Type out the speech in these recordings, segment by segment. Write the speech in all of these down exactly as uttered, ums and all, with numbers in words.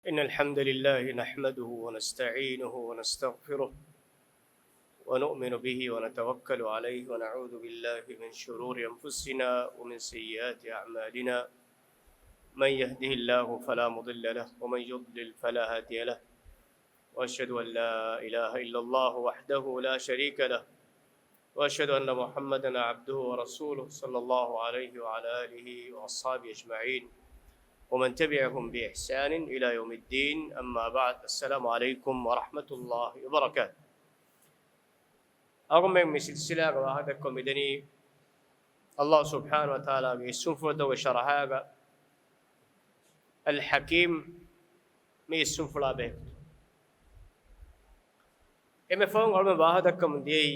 إن الحمد لله نحمده ونستعينه ونستغفره ونؤمن به ونتوكل عليه ونعوذ بالله من شرور أنفسنا ومن سيئات أعمالنا. من يهده الله فلا مضل له ومن يضلل فلا هادي له. وأشهد أن لا إله إلا الله وحده لا شريك له. وأشهد أن محمدا عبده ورسوله صلى الله عليه وعلى آله وأصحابه أجمعين ومن تبعهم بإحسان إلى يوم الدين. أما بعد. السلام عليكم ورحمة الله وبركاته. އަޅުގަނޑުމެން މި ސިލްސިލާގަ ވާހަކަދައްކަމުން މިދަނީ ﷲ ސުބްޙާނަހޫ ވަތަޢާލާގެ އިސްމުފުޅުތަކުގެ ޝަރަޙާގަ އަލް ޙަކީމް މި އިސްމުފުޅާ ބެހޭ. އެންމެ ފަހުން އަޅުގަނޑުމެން ވާހަކަދައްކަމުން ދިޔައީ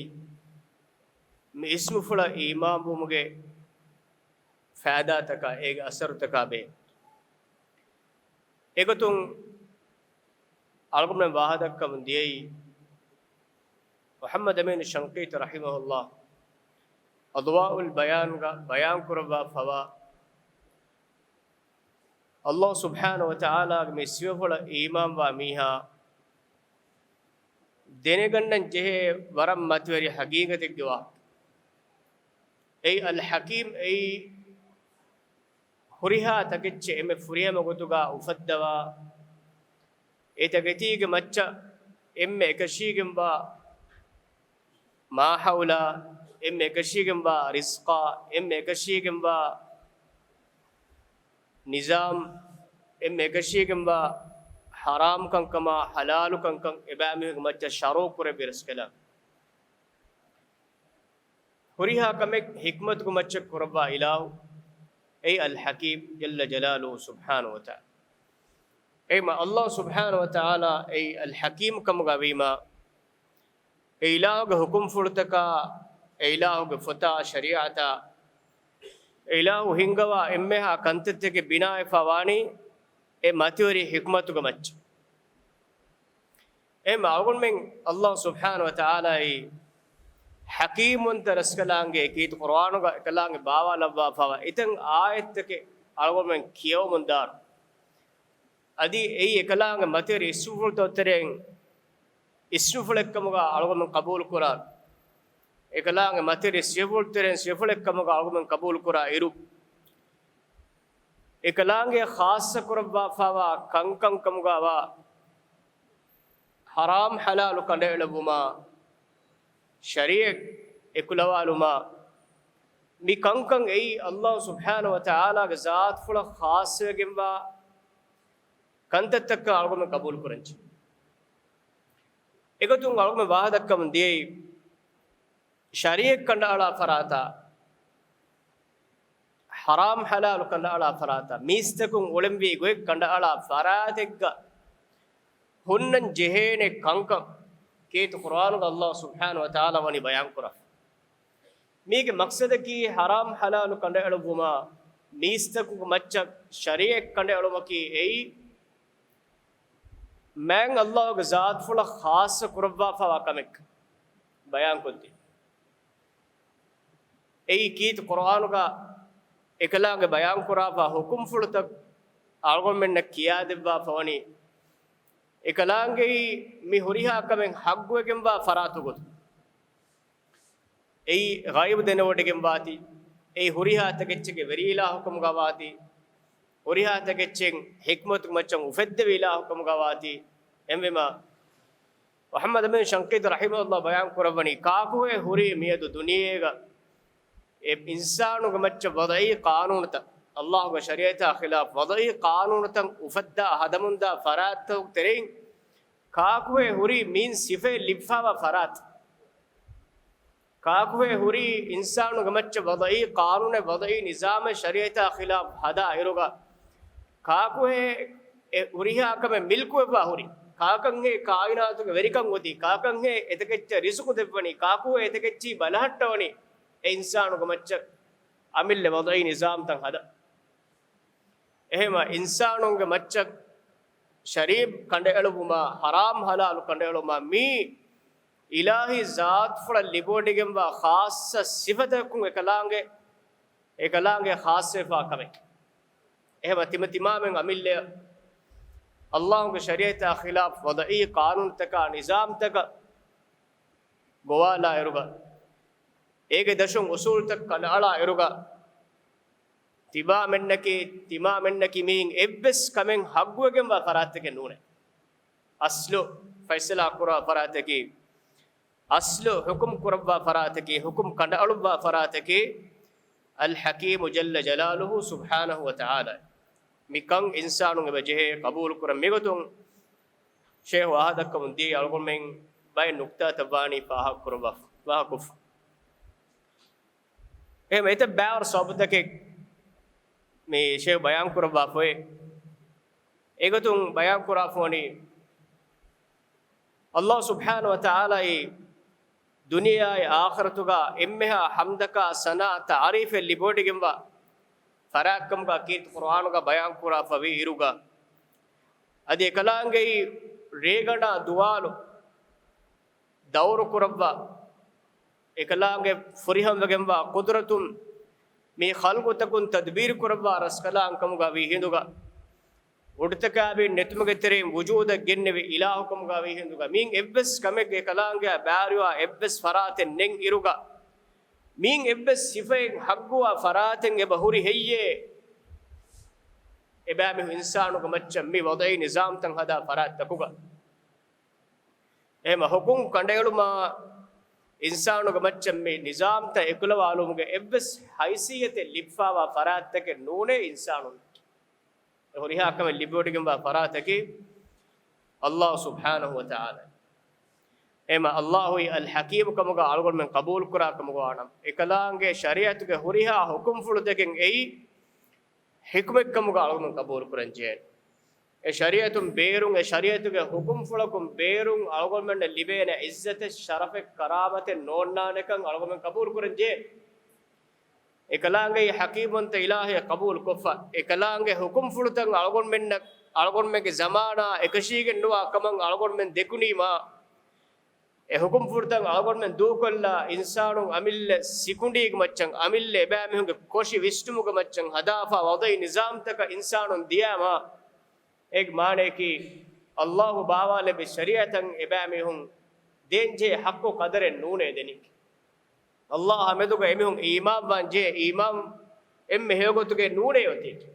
މި އިސްމުފުޅަށް އީމާންވުމުގެ ފައިދާތަކާ އޭގެ އަސަރުތަކާ ބެހޭ. އެގޮތުން އަޅުގަނޑުމެން ވާހަކަދައްކަމުން ދިޔައީ މުޙައްމަދު އަމީނު ޝަންޤީޠީ ރަޙިމަހުﷲ އަޟްވާއުލް ބަޔާންގަ ބަޔާންކުރައްވާފައިވާ ﷲ ސުބްޙާނަހޫ ވަތަޢާލާގެ މި ސިފަފުޅަށް އީމާންވާ މީހާ ދެނެގަންނަން ޖެހޭ ވަރަށް މަތިވެރި ޙަޤީޤަތެއްގެ ވާހަކަ. އެއީ އަލް ޙަކީމް އެއީ ހުރިހާ ތަކެއްޗެއް އެންމެ ފުރިހަމަ ގޮތުގަ އުފައްދަވާ، އެ ތަކެތީގެ މައްޗަށް އެންމެ އެކަށީގެންވާ މާޙައުލާ، އެންމެ އެކަށީގެންވާ ރިޒްޤާ، އެންމެ އެކަށީގެންވާ ނިޒާމް، އެންމެ އެކަށީގެންވާ ޙަރާމް ކަންކަމާ ޙަލާލު ކަންކަން އެބައިމީހުންގެ މައްޗަށް ޝަރުޢު ކުރެއްވި ރަސްކަލާނގެ. ހުރިހާ ކަމެއް ޙިކްމަތުގެ މައްޗަށް ކުރައްވާ އިލާހު އެއީ އަލް ޙަކީމް ޖައްލަ ޖަލާލުހު ސުބްޙާނަހޫ ވަތަޢާލާ. އެހެންވީމަ ﷲ ސުބްޙާނަހޫ ވަތަޢާލާ އެއީ އަލް ޙަކީމް ކަމުގަ ވީމަ، އެ އިލާހުގެ ޙުކުމްފުޅުތަކާ، އެ އިލާހުގެ ފޮތާ ޝަރީޢަތާ، އެ އިލާހު ހިންގަވާ އެންމެހާ ކަންތައްތަކެއް ބިނާވެފަ ވާނީ އެ މަތިވެރި ޙިކްމަތުގެ މައްޗަށް. އެހެންވީމަ އަޅުގަނޑުމެން ﷲ ސުބްޙާނަހޫ ވަތަޢާލާއީ ޙަކީމްވަންތަ ރަސްކަލާނގެ ކީރިތި ޤުރުއާނުގަ އެކަލާނގެ ބާވާލައްވާފައިވާ އެތައް އާޔަތްތަކެއް އަޅުގަނޑުމެން ކިޔަވަމުންދާން. އަދި އެއީ އެކަލާނގެ މަތިވެރި އިސްމުފުޅުތަކުގެ ތެރެއިން އިސްމުފުޅެއްކަމުގަ އަޅުގަނޑުމެން ޤަބޫލުކުރާ، އެކަލާނގެ މަތިވެރި ސިފަފުޅުތަކުގެ ތެރެއިން ސިފަފުޅެއްކަމުގަ އަޅުގަނޑުމެން ޤަބޫލުކުރާ އިރު، އެކަލާނގެ ޚާއްޞަކުރައްވާފައިވާ ކަންކަންކަމުގަވާ ޙަރާމް ޙަލާލު ކަނޑައެޅުއްވުމާ، ޝަރީޢަތް އެކުލަވާލުމާ، މި ކަންކަން އެއީ ﷲ ސުބްޙާނަހޫ ވަތަޢާލާގެ ޒާތުފުޅަށް ޚާއްޞަވެގެންވާ ކަންތައްތަކަށް އަޅުގަނޑުމެން ޤަބޫލުކުރަންޖެހޭ. އެގޮތުން އަޅުގަނޑުމެން ވާހަކަދައްކަމުން ދިޔައީ، ޝަރީޢަތް ކަނޑައަޅާ ފަރާތާ، ޙަރާމް ޙަލާލު ކަނޑައަޅާ ފަރާތާ، މީސްތަކުން އުޅެންވީ ގޮތް ކަނޑައަޅާ ފަރާތެއްގަ ހުންނަން ޖެހޭނެ ކަންކަން ކީރިތި ޤުރުއާނުގަ ﷲ ސުބްޙާނަހޫ ވަތަޢާލާ ވަނީ ބަޔާންކުރާ. މީގެ މަޤްޞަދަކީ ޙަރާމް ޙަލާލު ކަނޑައެޅުއްވުމާ، މީސްތަކުގެ މައްޗަށް ޝަރީޢަތް ކަނޑައެޅުމަކީ އެއީ، މާތް ﷲގެ ޒާތުފުޅަށް ޚާއްޞަ ކުރައްވާފައިވާ ކަމެއް ބަޔާންކޮށްދޭ. އެއީ ކީރިތި ޤުރުއާނުގަ އެކަލާނގެ ބަޔާންކުރާފަ ޙުކުމްފުޅުތައް އަޅުގަނޑުމެންނަށް ކިޔާދެއްވާފަ ވަނީ، އެކަލާނގެއީ މި ހުރިހާ ކަމެއް ޙައްޤުވެގެންވާ ފަރާތު ގޮތުން. އެއީ ޣައިބު ދެނެވޮޑިގެންވާތީ، އެއީ ހުރިހާ ތަކެއްޗެއްގެ ވެރި އިލާހުކަމުގަ ވާތީ، ހުރިހާ ތަކެއްޗެއް ޙިކްމަތު މައްޗަށް އުފެއްދެވި އިލާހުކަމުގަ ވާތީ. އެހެންވީމަ، މުޙައްމަދު އަމީނު ޝަންޤީޠީ ރަޙިމަހުﷲ ބަޔާން ކުރައްވަނީ، ކާކުހޭ ހުރީ މިއަދު ދުނިޔޭގަ އެ އިންސާނުގެ މައްޗަށް ވަޟްޢީ ޤާނޫނުތައް، ﷲގެ ޝަރީޢަތާ ޚިލާފް ވަޟްޢީ ޤާނޫނުތައް އުފައްދާ ހަދަމުންދާ ފަރާތްތަކުގެ ތެރެއިން ކާކުހޭ ހުރީ މިއިން ސިފައެއް ލިބިފައިވާ ފަރާތް؟ ކާކުހޭ ހުރީ އިންސާނުގެ މައްޗަށް ވަޟްޢީ ޤާނޫނެއް، ވަޟްޢީ ނިޒާމެއް ޝަރީޢަތާ ޚިލާފް ހަދާ އިރުގަ، ކާކުހޭ އެ ހުރިހާ ކަމެއް މިލްކުވެއްވާ ހުރީ؟ ކާކަންހޭ ކާއިނާތުގެ ވެރިކަން އޮތީ؟ ކާކަންހޭ އެތަކެއްޗަށް ރިޒުޤު ދެއްވަނީ؟ ކާކުހޭ އެތަކެއްޗީ ބަލަހައްޓަވަނީ؟ އެ އިންސާނުގެ މައްޗަށް އަމިއްލަ ވަޟްޢީ ނިޒާމްތައް ހަދަން. އެހެންވީމަ އިންސާނުންގެ މައްޗަށް ޝަރީޢަތް ކަނޑައެޅުއްވުމާ، ޙަރާމް ޙަލާލު ކަނޑައެޅުމާ، މީ އިލާހީ ޒާތުފުޅަށް ލިބިވޮޑިގެންވާ ޚާއްޞަ ސިފަތަކުން އެކަލާނގެ، އެކަލާނގެ ޚާއްޞަވެފާ ކަމެއް. އެހެންވީމަ ތިމަ ތިމާމެން އަމިއްލަ އައްލާހުގެ ޝަރީޢަތާ ޚިލާފް ވަޟަޢީ ޤާނޫނުތަކާ ނިޒާމްތަކަށް ގޮވާލާއިރުގަ، އޭގެ ދަށުން އުސޫލުތައް ކަނޑައަޅާއިރުގަ، ތިބާމެންނަކީ، ތިމާމެންނަކީ މިއިން އެއްވެސް ކަމެއް ހައްގުވެގެންވާ ފަރާތެކެއް ނޫނޭ. އަސްލު ފައިސަލާ ކުރާ ފަރާތަކީ، އަސްލު ޙުކުމް ކުރައްވާ ފަރާތަކީ، ޙުކުމް ކަނޑައަޅުއްވާ ފަރާތަކީ، އަލް ޙަކީމު ޖައްލަ ޖަލާލުހު ސުބްޙާނަހު ވަ ތަޢާލާ. މިކަން އިންސާނުން އެބަ ޖެހޭ ޤަބޫލު ކުރަން. މިގޮތުން ޝޭޚު ވާހަކަ ދައްކަމުން ދިޔައީ އަޅުގަނޑުމެން ބައެއް ނުކްތާތައް ވާނީ ފާހަގަ ކުރައްވާ، ފާހަގަކޮށްފަ. އެހެން އެތައް ބާވަރު ސަބަބުތަކެއް މި ޝޭޚު ބަޔާން ކުރައްވާފައި. އެގޮތުން ބަޔާން ކުރާފަވަނީ، އައްލާހު ސުބްޙާނަހު ވަ ތަޢާލާއީ ދުނިޔެއާއި އާޚިރަތުގަ އެންމެހާ ޙަމްދަކާ ސަނާ ތަޢުރީފެއް ލިބިވަޑައިގެންވާ ފަރާތްކަމުގަ ކީރިތި ޤުރުއާނުގަ ބަޔާން ކުރާފަވި އިރުގަ، އަދި އެކަލާނގެއީ ރޭގަނޑާ ދުވާލު ދައުރު ކުރައްވާ، އެކަލާނގެ ފުރިހަމަވެގެންވާ ޤުދުރަތުން މި ޚަލްޤުތަކުން ތަދްބީރު ކުރައްވާ ރަސްކަލާނގެކަމުގަ ވީ ހިނދުގަ، އުޑުތަކާބީން ނެތުމުގެ ތެރެއިން ވުޖޫދަށް ގެންނެވި އިލާހުކަމުގަ ވީ ހިނދުގަ، މިއިން އެއްވެސް ކަމެއްގެ ކަލާނގެއާ ބާރުވާ އެއްވެސް ފަރާތެއް ނެތް އިރުގަ، މިއިން އެއްވެސް ސިފައެއް ހައްގުވާ ފަރާތެއް އެބަ ހުރި ހެއްޔޭ؟ އެބައިމީހުން އިންސާނުގެ މައްޗަށް މި ވަޟަޢީ ނިޒާމްތައް ހަދާ ފަރާތްތަކުގަ. އެހެމަ ޙުކުމް ކަނޑައެޅުމާ، އިންސާނުގެ މައްޗަށް މި ނިޒާމްތައް އެކުލަވާލުމުގެ އެއްވެސް ހައިސިއްޔަތެއް ލިބިފައިވާ ފަރާތްތަކެއް ނޫނޭ އިންސާނުން. އެ ހުރިހާ ކަމެއް ލިބިވަޑައިގެންވާ ފަރާތަކީ އައްލާހު ސުބްޙާނަހު ވަ ތަޢާލާ. އެހެމަ އައްލާހުއީ އަލް ޙަކީމު ކަމުގަ އަޅުގަނޑުމެން ޤަބޫލު ކުރާ ކަމުގަ ވާނަމަ، އެކަލާނގެ ޝަރީޢަތުގެ ހުރިހާ ޙުކުމްފުޅުތަކެއް އެއީ ޙިކުމަތްކަމުގަ އަޅުގަނޑު ޤަބޫލު ކުރަން ޖެހޭނެ. އެ ޝަރީޢަތުން ބޭރުން، އެ ޝަރީޢަތުގެ ޙުކުމްފުޅަކުން ބޭރުން އަޅުގަނޑުމެންނަށް ލިބޭނެ ޢިއްޒަތެއް، ޝަރަފެއް، ކަރާމަތެއް ނޯންނާނެކަން އަޅުގަނޑުމެން ޤަބޫލު ކުރަން ޖެހޭނެ. އެކަލާނގެއީ ޙަކީމްވަންތަ އިލާހެއް ޤަބޫލު ކޮށްފަ، އެކަލާނގެ ޙުކުމްފުޅުތައް އަޅުގަނޑުމެންނަށް، އަޅުގަނޑުމެންގެ ޒަމާނާ އެކަށީގެން ނުވާ ކަމަށް އަޅުގަނޑުމެން ދެކުނީމާ، އެ ޙުކުމްފުޅުތައް އަޅުގަނޑުމެން ދޫކޮށްލާ، އިންސާނުން އަމިއްލަ ސިކުނޑީގެ މައްޗަށް، އަމިއްލަ އެބައިމީހުންގެ ކޮށި ވިސްނުމުގެ މައްޗަށް ހަދާފަ ވަޟަޢީ ނިޒާމްތަކަށް އިންސާނުން ދިޔާމާ، އޭގެ މާނަޔަކީ، އައްލާހު ބާވާލެއްވި ޝަރީޢަތަށް އެބައިމީހުން ދޭންޖެހޭ ޙައްޤު ޤަދަރެއް ނޫނޭ ދެނީ. އައްލާހާ މެދުގަ އެމީހުން އީމާންވާން ޖެހޭ އީމާން އެންމެ ހެޔޮގޮތުގައި ނޫނޭ އޮތީކީ.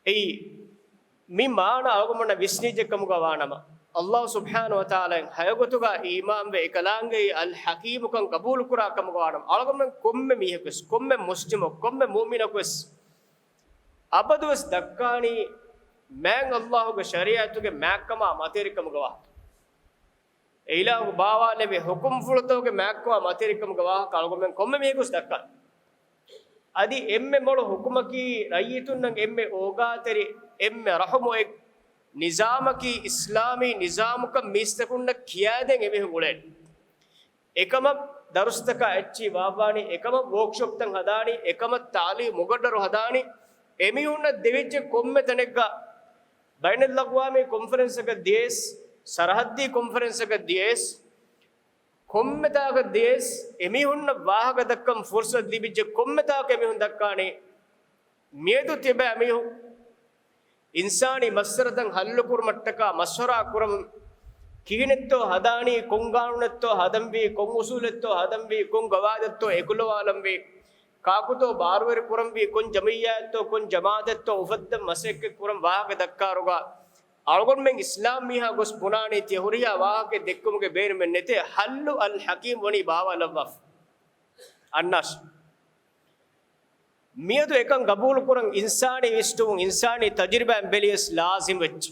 އެއީ، މި މާނަ އަޅުގަނޑުމެންނަށް ވިސްނިއްޖެ ކަމުގަ ވާނަމަ، އައްލާހު ސުބްޙާނަހު ވަތަޢާލާއަށް ހަޔޮގޮތުގަ އީމާންވެ، އެކަލާނގެއީ އަލް ޙަކީމުކަން ޤަބޫލުކުރާ ކަމުގަ ވާނަމަ، އަޅުގަނޑުމެން ކޮންމެ މީހަކުވެސް، ކޮންމެ މުސްލިމަކު، ކޮންމެ މުއުމިނަކުވެސް އަބަދުވެސް ދައްކާނީ މާތް އައްލާހުގެ ޝަރީޢަތުގެ މާތްކަމާ މަތިވެރިކަމުގެ ވާހަކަ. އެ އިލާހު ބާވާލެއްވި ޙުކުމްފުޅުތަކުގެ މާތްކަމާ މަތިވެރިކަމުގެ ވާހަކަ އަޅުގަނޑުމެން ކޮންމެ މީހަކުވެސް ދައްކާނެ. އަދި އެންމެ މޮޅު ޙުކުމަކީ ރައްޔިތުންނަށް އެންމެ އޯގާތެރި، އެންމެ ރަޙުމު އޮތް ނިޒާމަކީ އިސްލާމީ ނިޒާމުކަން މީސްތަކުންނަށް ކިޔާދޭން އެމީހުން އުޅޭނެ. އެކަމަށް ދަރުސްތަކާ އެއްޗިހި ވާއްވާނީ، އެކަމަށް ވޯކްޝޮޕްތައް ހަދާނީ، އެކަމަށް ތާލީމު މުގައްރަރު ހަދާނީ، އެމީހުންނަށް ދެވިއްޖެ ކޮންމެ ތަނެއްގަ ބައިނަލްއަޤްވާމީ ކޮންފަރެންސަކަށް ދިޔައިސް، ސަރަޙައްދީ ކޮންފަރެންސަކަށް ދިޔައިސް، ކޮންމެ ތާކަށް ދިޔައިސް، އެމީހުންނަށް ވާހަކަ ދައްކަން ފުރުޞަތު ލިބިއްޖެ ކޮންމެ ތާކަށް އެމީހުން ދައްކާނީ، މިއަދު ތިބޭ މީހުން އިންސާނީ މައްސަލަތައް ހައްލުކުރުމަށްޓަކާ މަޝްވަރާ ކުރަމުން، ކިހިނެއްތޯ ހަދާނީ، ކޮން ގާނޫނެއްތޯ ހަދަންވީ، ކޮން އުސޫލެއްތޯ ހަދަންވީ، ކޮން ގަވާއިދެއްތޯ އެކުލަވާލަންވީ، ކާކުތޯ ބާރުވެރި ކުރަންވީ، ކޮން ޖަމިއްޔާއެއްތޯ ކޮން ޖަމާއަތެއްތޯ އުފައްދަން މަސައްކަތް ކުރަން ވާހަކަ ދައްކާއިރުގަ، އަޅުގަނޑުމެން އިސްލާމް މީހާ ގޮސް ބުނާނީ ތިޔަ ހުރިހާ ވާހަކައެއް ދެއްކުމުގެ ބޭނުމެއް ނެތޭ، ޙައްލު އަލް ޙަކީމް ވަނީ ބާވާލައްވާފަ. އަންނާށި. މިއަދު އެކަން ގަބޫލުކުރަން އިންސާނީ ވިސްނުމުން، އިންސާނީ ތަޖުރިބާއިން ބެލިޔަސް ލާޒިމް ވެއްޖެ.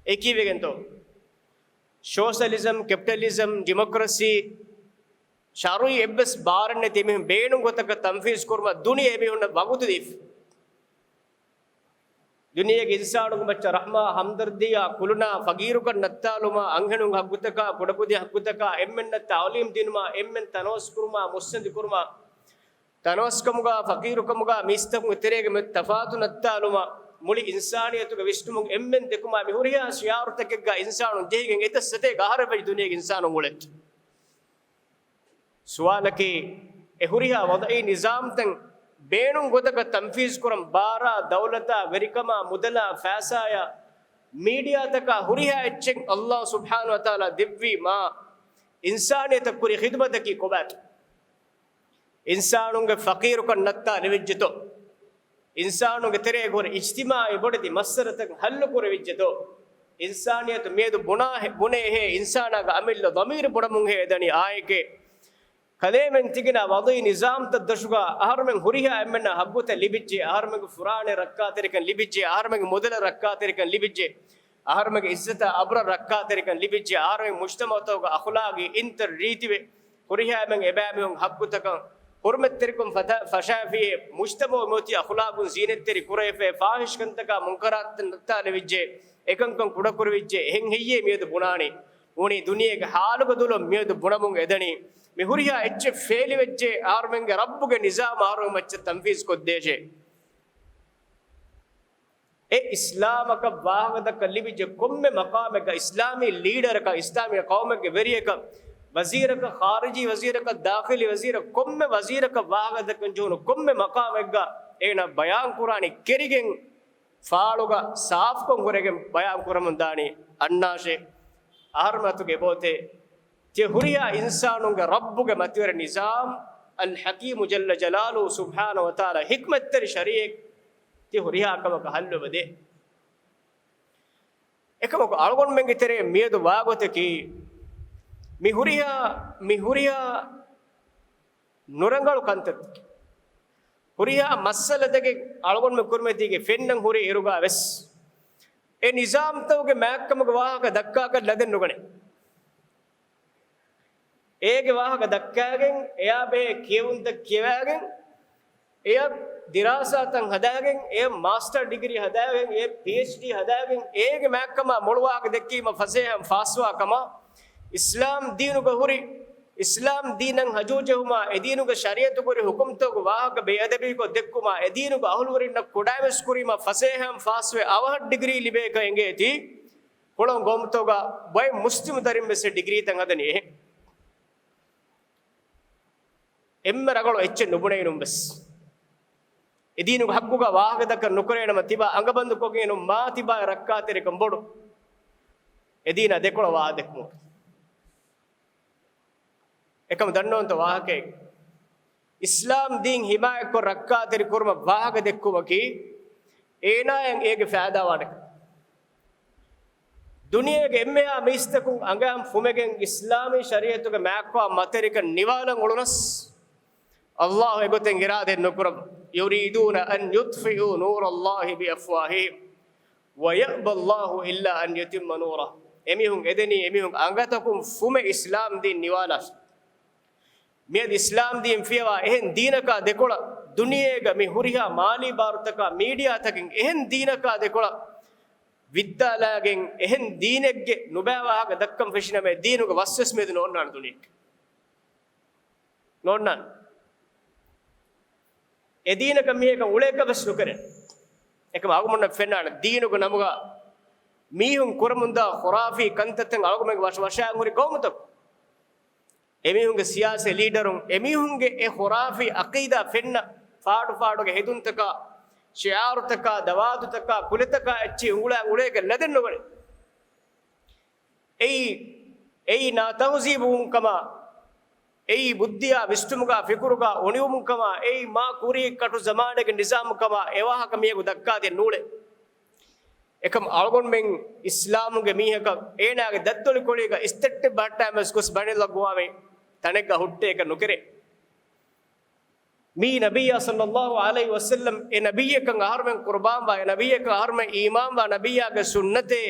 އެ ކީއްވެގެންތޯ؟ ސޯޝަލިޒަމް، ކެޕިޓަލިޒަމް، ޑިމޮކްރަސީ، ޝަރުއީ އެއްވެސް ބާރެއް ނެތި އެމީހުން ބޭނުން ގޮތަކަށް ތަންފީޒް ކުރުމަށް ދުނިޔެ އެމީހުންނަށް ވަގުތު ދީފަ. ދުނިޔޭގެ އިންސާނުންގެ މައްޗަށް ރަޙްމާ، ހަމްދަރްދީއާ، ކުލުނާ، ފަގީރުކަން ނައްތާލުމާ، އަންހެނުންގެ ހައްގުތަކާ، ކުޑަކުދިން ހައްގުތަކާ، އެންމެންނަށް ތަޢުލީމް ދިނުމާ، އެންމެން ތަނަވަސްކުރުމާ، މުއްސަނދި ކުރުމާ، ތަނަވަސްކަމުގާ، ފަޤީރުކަމުގާ، މީސްތަކުންގެ ތެރޭގަ މެދު ތަފާތު ނައްތާލުމާ، މުޅި އިންސާނިއްޔަތުގެ ވިސްނުމުން އެންމެން ދެކުމާ، މި ހުރިހާ ޝިޢާރުތަކެއްގާ އިންސާނުން ޖެހިގެން އެތައް ސަތޭކަ އަހަރެއް ވެއްޖެ ދުނިޔޭގެ އިންސާނުން އުޅެން. ސުވާލަކީ، އެ ހުރިހާ ވަޟަޢީ ނިޒާމްތައް ބޭނުން ގޮތަކަށް ތަންފީޒު ކުރަން ބާރާ، ދައުލަތާ، ވެރިކަމާ، މުދަލާ، ފައިސާޔާ، މީޑިއާތަކާ ހުރިހާ އެއްޗެއް އައްލާހު ސުބްޙާނަހު ވަތަޢާލާ ދެއްވީ މާ އިންސާނިއްޔަތަށް ކުރި ޚިދުމަތަކީ ކޮބާތޯ؟ އިންސާނުންގެ ފަޤީރުކަން ނައްތާލެވިއްޖެތޯ؟ އިންސާނުންގެ ތެރޭގަ ހުރި އިޖްތިމާޢީ ބޮޑެތި މައްސަލަތައް ޙައްލު ކުރެވިއްޖެތޯ؟ އިންސާނިއްޔަތު މިއަދު ބުނާ ހެ-، ބުނޭ ހޭ އިންސާނާގެ އަމިއްލަ ޟަމީރު ބުނަމުން ހޭ އެދަނީ އާއެކޭ. ކަލޭމެން ތިގިނަ ވަޟީ ނިޒާމްތައް ދަށުގަ އަހަރުމެން ހުރިހާ އެންމެންނަށް ހައްގުތައް ލިބިއްޖެ، އަހަރުމެންގެ ފުރާނައަށް ރައްކާތެރިކަން ލިބިއްޖެ، އަހަރުމެންގެ މުދަލަށް ރައްކާތެރިކަން ލިބިއްޖެ، އަހަރުމެންގެ އިއްޒަތާ އަބްރަށް ރައްކާތެރިކަން ލިބިއްޖެ، އަހަރުމެން މުޖްތަމަޢުތަކުގެ އަޚުލާގީ އިންތައް ރީތިވެ، ހުރިހާ އެންމެން އެބައިމީހުން ހައްގުތަކަށް ހުރުމަތްތެރިކަން ފަތަ-، ފަށާފިޔޭ، މުޖްތަމަޢު މިއޮތީ އަޚުލާގުން ޒީނަތްތެރި ކުރެވިފައި، ފާޙިޝް ކަންތަކާ މުންކަރާތުތައް ނައްތާލެވިއްޖެ، އެކަންކަން ކުޑަކުރެވިއްޖެ، އެހެން ހެއްޔޭ މިއަދު ބުނާނީ؟ ވަނީ ދުނިޔޭގެ ޙާލުގަ ދުލުން މިއަދު ބުނަމުން އެދަނީ. މި ހުރިހާ އެއްޗެއް ފޭލިވެއްޖެ، އަހަރުމެންގެ ރައްބުގެ ނިޒާމް އަހަރުމެން މައްޗަށް ތަންފީޒު ކޮށްދޭށޭ. އެ އިސްލާމަކަށް ވާހަކަދައްކަން ލިބިއްޖެ ކޮންމެ މަޤާމެއްގަ، އިސްލާމީ ލީޑަރަކަށް، އިސްލާމީ ޤައުމެއްގެ ވެރިޔަކަށް، ވަޒީރަކަށް، ޚާރިޖީ ވަޒީރަކަށް، ދާޚިލީ ވަޒީރަކަށް، ކޮންމެ ވަޒީރަކަށް ވާހަކަދައްކަން ޖެހުނު ކޮންމެ މަޤާމެއްގަ އޭނާ ބަޔާން ކުރާނީ ކެރިގެން، ފާޅުގަ ސާފުކޮށް ހުރެގެން ބަޔާން ކުރަމުން ދާނީ. އަންނާށޭ، އަހަރުމެން އަތުގަ އެބައޮތޭ ތި ހުރިހާ އިންސާނުންގެ ރައްބުގެ މަތިވެރި ނިޒާމް، އަލް ޙަކީމު ޖައްލަ ޖަލާލުހު ސުބްޙާނަހު ވަތަޢާލާ ޙިކްމަތްތެރި ޝަރީޢަތް ތި ހުރިހާ ކަމަކަށް ޙައްލު އެބަދޭ. އެކަމަކު އަޅުގަނޑުމެންގެ ތެރޭ މިއަދު ވާގޮތަކީ، މި ހުރިހާ، މި ހުރިހާ ނުރަނގަޅު ކަންތައްތަކެއް، ހުރިހާ މައްސަލަތަކެއް އަޅުގަނޑުމެން ކުރިމަތީގަ ފެންނަން ހުރި އިރުގަ ވެސް، އެ ނިޒާމްތަކުގެ މާތްކަމުގެ ވާހަކަ ދައްކާކަށް ލަދެއް ނުގަނެ. އޭގެ ވާހަކަ ދައްކާގެން، އެޔާ ބެހޭ ކިޔެވުންތައް ކިޔަވާގެން، އެޔަށް ދިރާސާތައް ހަދާގެން، އެޔަށް މާސްޓަރ ޑިގްރީ ހަދާގެން، އެޔަށް ޕީއެޗްޑީ ހަދާގެން، އޭގެ މާތްކަމާ މޮޅު ވާހަކަ ދެއްކީމަ ފަސޭހައިން ފާސްވާ ކަމަށް، އިސްލާމް ދީނުގަ ހުރި، އިސްލާމް ދީނަށް ހަޖޫ ޖެހުމާ، އެ ދީނުގެ ޝަރީޢަތު ކުރި ޙުކުމްތަކުގެ ވާހަކަ ބޭއަދަބީކޮށް ދެއްކުމާ، އެ ދީނުގެ އަހުލުވެރިންނަށް ކުޑައިމަސް ކުރީމަ ފަސޭހައިން ފާސްވެ އަވަހަށް ޑިގްރީ ލިބޭކަށް އެނގޭތީ، ކުޅަން ގައުމުތަކުގަ ބައެއް މުސްލިމު ދަރިން ވެސް ޑިގްރީތައް ހަދަނީ އެހެން. އެންމެ ރަނގަޅު އެއްޗެއް ނުބުނެއިނުން ވެސް، އެ ދީނުގެ ޙައްޤުގަ ވާހަކަދައްކަން ނުކުރޭނަމަ، ތިބާ އަނގަބަންދުކޮށްގެން މާ ތިބާ ރައްކާތެރިކަން ބޮޑު. އެ ދީނާ ދެކޮޅަށް ވާހަކަދެއްކުމުގެ އެކަމަ ދަންނަވަންތަ ވާހަކައެއް، އިސްލާމް ދީން ހިމާޔަތްކޮށް ރައްކާތެރި ކުރުމަށް ވާހަކަ ދެއްކުމަކީ، އޭނާޔަށް އޭގެ ފައިދާވާނެ ކަމެއް. ދުނިޔޭގެ އެންމެހާ މީސްތަކުން އަނގައިން ފުމެގެން އިސްލާމީ ޝަރީޢަތުގެ މާތްވާ މަތިވެރިކަން ނިވާލަން އުޅުނަސް، އައްލާހު އެގޮތެއް އިރާދައެއް ނުކުރަމު. يريدون أن يطفئوا نور الله بأفواههم ويأبى الله إلا أن يتم نوره. އެމީހުން އެދެނީ އެމީހުން އަނގަތަކުން ފުމެ އިސްލާމް ދީން ނިވާލާށޭ. މިއަދު އިސްލާމް ދީން ފިޔަވާ އެހެން ދީނަކާ ދެކޮޅަށް، ދުނިޔޭގަ މި ހުރިހާ މާލީ ބާރުތަކާ މީޑިއާތަކެއް އެހެން ދީނަކާ ދެކޮޅަށް ވިއްދާލާގެން، އެހެން ދީނެއްގެ ނުބައި ވާހަކަ ދައްކަން ފެށިނަމަ، އެ ދީނުގެ ވަސްވެސް މިއަދު ނޯންނާނެ ދުނިޔެއްގަ. ނޯންނާނެ. އެ ދީނަކަށް މީހަކަށް އުޅޭކަށް ވެސް ނުކެރޭ. އެކަމަ އަޅުގަނޑަށް ފެންނާނެ ދީނުގެ ނަމުގަ މީހުން ކުރަމުންދާ ޚުރާފީ ކަންތައްތައް އަޅުގަނޑުމެންގެ ވަށަ ވަށައިން ހުރި ގައުމުތަކުން. އެމީހުންގެ ސިޔާސީ ލީޑަރުން އެމީހުންގެ އެ ޚުރާފީ އަޤީދާ ފެންނަ ފާޑު ފާޑުގެ ހެދުންތަކާ، ޝިޢާރުތަކާ، ދަވާތުތަކާ، ކުލަތަކާ އެއްޗެއް އުޅާ އުޅޭކަށް ލަދެއް ނުގަނެ. އެއީ، އެއީ ނާތަހުޒީބުވުން ކަމާ، އެއީ ބުއްދިއާ ވިސްނުމުގާ ފިކުރުގާ އުނިވުމުން ކަމާ، އެއީ މާ ކުރީ ކަޓު ޒަމާނެއްގެ ނިޒާމު ކަމާ، އެ ވާހަކަ މީހަކު ދައްކާދޭން ނޫޅޭ. އެކަމަ އަޅުގަނޑުމެން އިސްލާމުގެ މީހަކަށް އޭނާގެ ދަތްދޮޅި ކޮޅީގަ އިސްތައްޓެއް ބަހައްޓާމެސް ގޮސް ބަނެލައްވާމެ ތަނެއްގަ ހުއްޓޭކަށް ނުކެރޭ. މީ ނަބިއްޔާ ޞައްލައްލާހު ޢަލައިހި ވަސައްލަމް، އެ ނަބިއްޔަކަށް އަހަރުމެން ޤުރުބާންވާ، އެ ނަބިއްޔަކަށް އަހަރުމެން އީމާންވާ، ނަބިއްޔާގެ ސުންނަތޭ،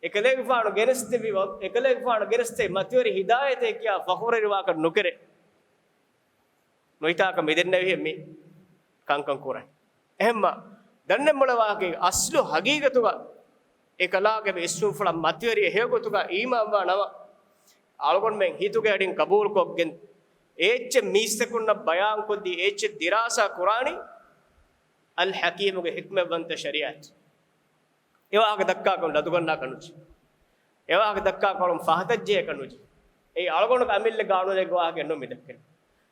އެކަލޭގެފާނު ގެނެސްދެއްވި، އެކަލޭގެފާނު ގެނެސްދެއްވި މަތިވެރި ހިދާޔަތޭ ކިޔާ ފަޚުރުވެރިވާކަށް ނުކެރޭ. ނުވިތާކަށް މިދެންނެވިހެން މި ކަންކަން ކުރަން. އެހެންމަ ދަންނަން މޮޅަ ވާހަކަ އަސްލު ހަގީގަތުގަ އެކަލާގެ އިސްވުންފުޅަށް މަތިވެރި ހެޔޮގޮތުގަ އީމާންވާ ނަމަ، އަޅުގަނޑުމެން ހިތުގެ އަޑިން ޤަބޫލުކޮށްގެން އެއްޗެއް މީސްތަކުންނަށް ބަޔާންކޮށްދީ އެއްޗެއް ދިރާސާ ކުރާނީ އަލް ޙަކީމުގެ ޙިކްމަތްވަންތަ ޝަރީޢަތް. އެ ވާހަކަ ދައްކާކަށް ލަދުގަންނާކަށް ނުޖެހޭ. އެ ވާހަކަ ދައްކާކަށް ފަހަތަށް ޖެހޭކަށް ނުޖެހޭ. އެއީ އަޅުގަނޑުގެ އަމިއްލަ ގާނޫނެއްގެ ވާހަކައެއް ނޫން މި ދައްކަނީ.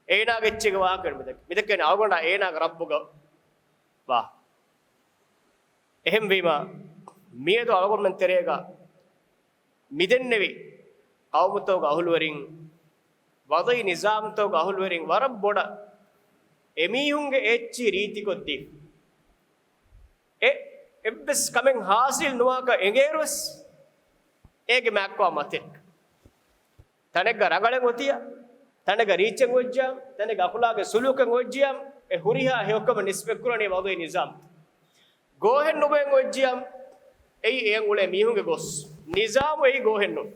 އެ އޭނާގެ އެއްޗެއްގެ ވާހަކަ މިދައްކަ، މިދައްކަނީ އަޅުގަނޑާ އޭނާގެ ރައްބުގަ ވާ. އެހެންވީމަ، މިއަދު އަޅުގަނޑުމެން ތެރޭގަ މިދެންނެވި ޤައުމުތަކުގެ އަހުލުވެރިން، ވަޟަޢީ ނިޒާމްތަކުގެ އަހުލުވެރިން ވަރަށް ބޮޑަށް އެމީހުންގެ އެއްޗިހި ރީތިކޮށްދީ، އެ އެއްވެސް ކަމެއް ހާސިލް ނުވާކަށް އެނގޭއިރުވެސް، އޭގެ މާތްކޮށް މަތިން ތަނެއްގަ ރަނގަޅެއް އޮތިއްޔާ، ތަނެއްގަ ރީއްޗެއް އޮތްޖިއްޔާ، ތަނެއްގަ އަޚުލާގެއް ސުލޫކެއް އޮތްޖިއްޔާ، އެ ހުރިހާ ހެޔޮކަމެއް ނިސްބަތްކުރަނީ ވަޟަޢީ ނިޒާމް. ގޯހެއް ނުބައެއް އޮތްޖިއްޔާ، އެއީ އެޔަށް އުޅޭ މީހުންގެ ގޯސް. ނިޒާމު އެއީ ގޯހެއް ނޫން.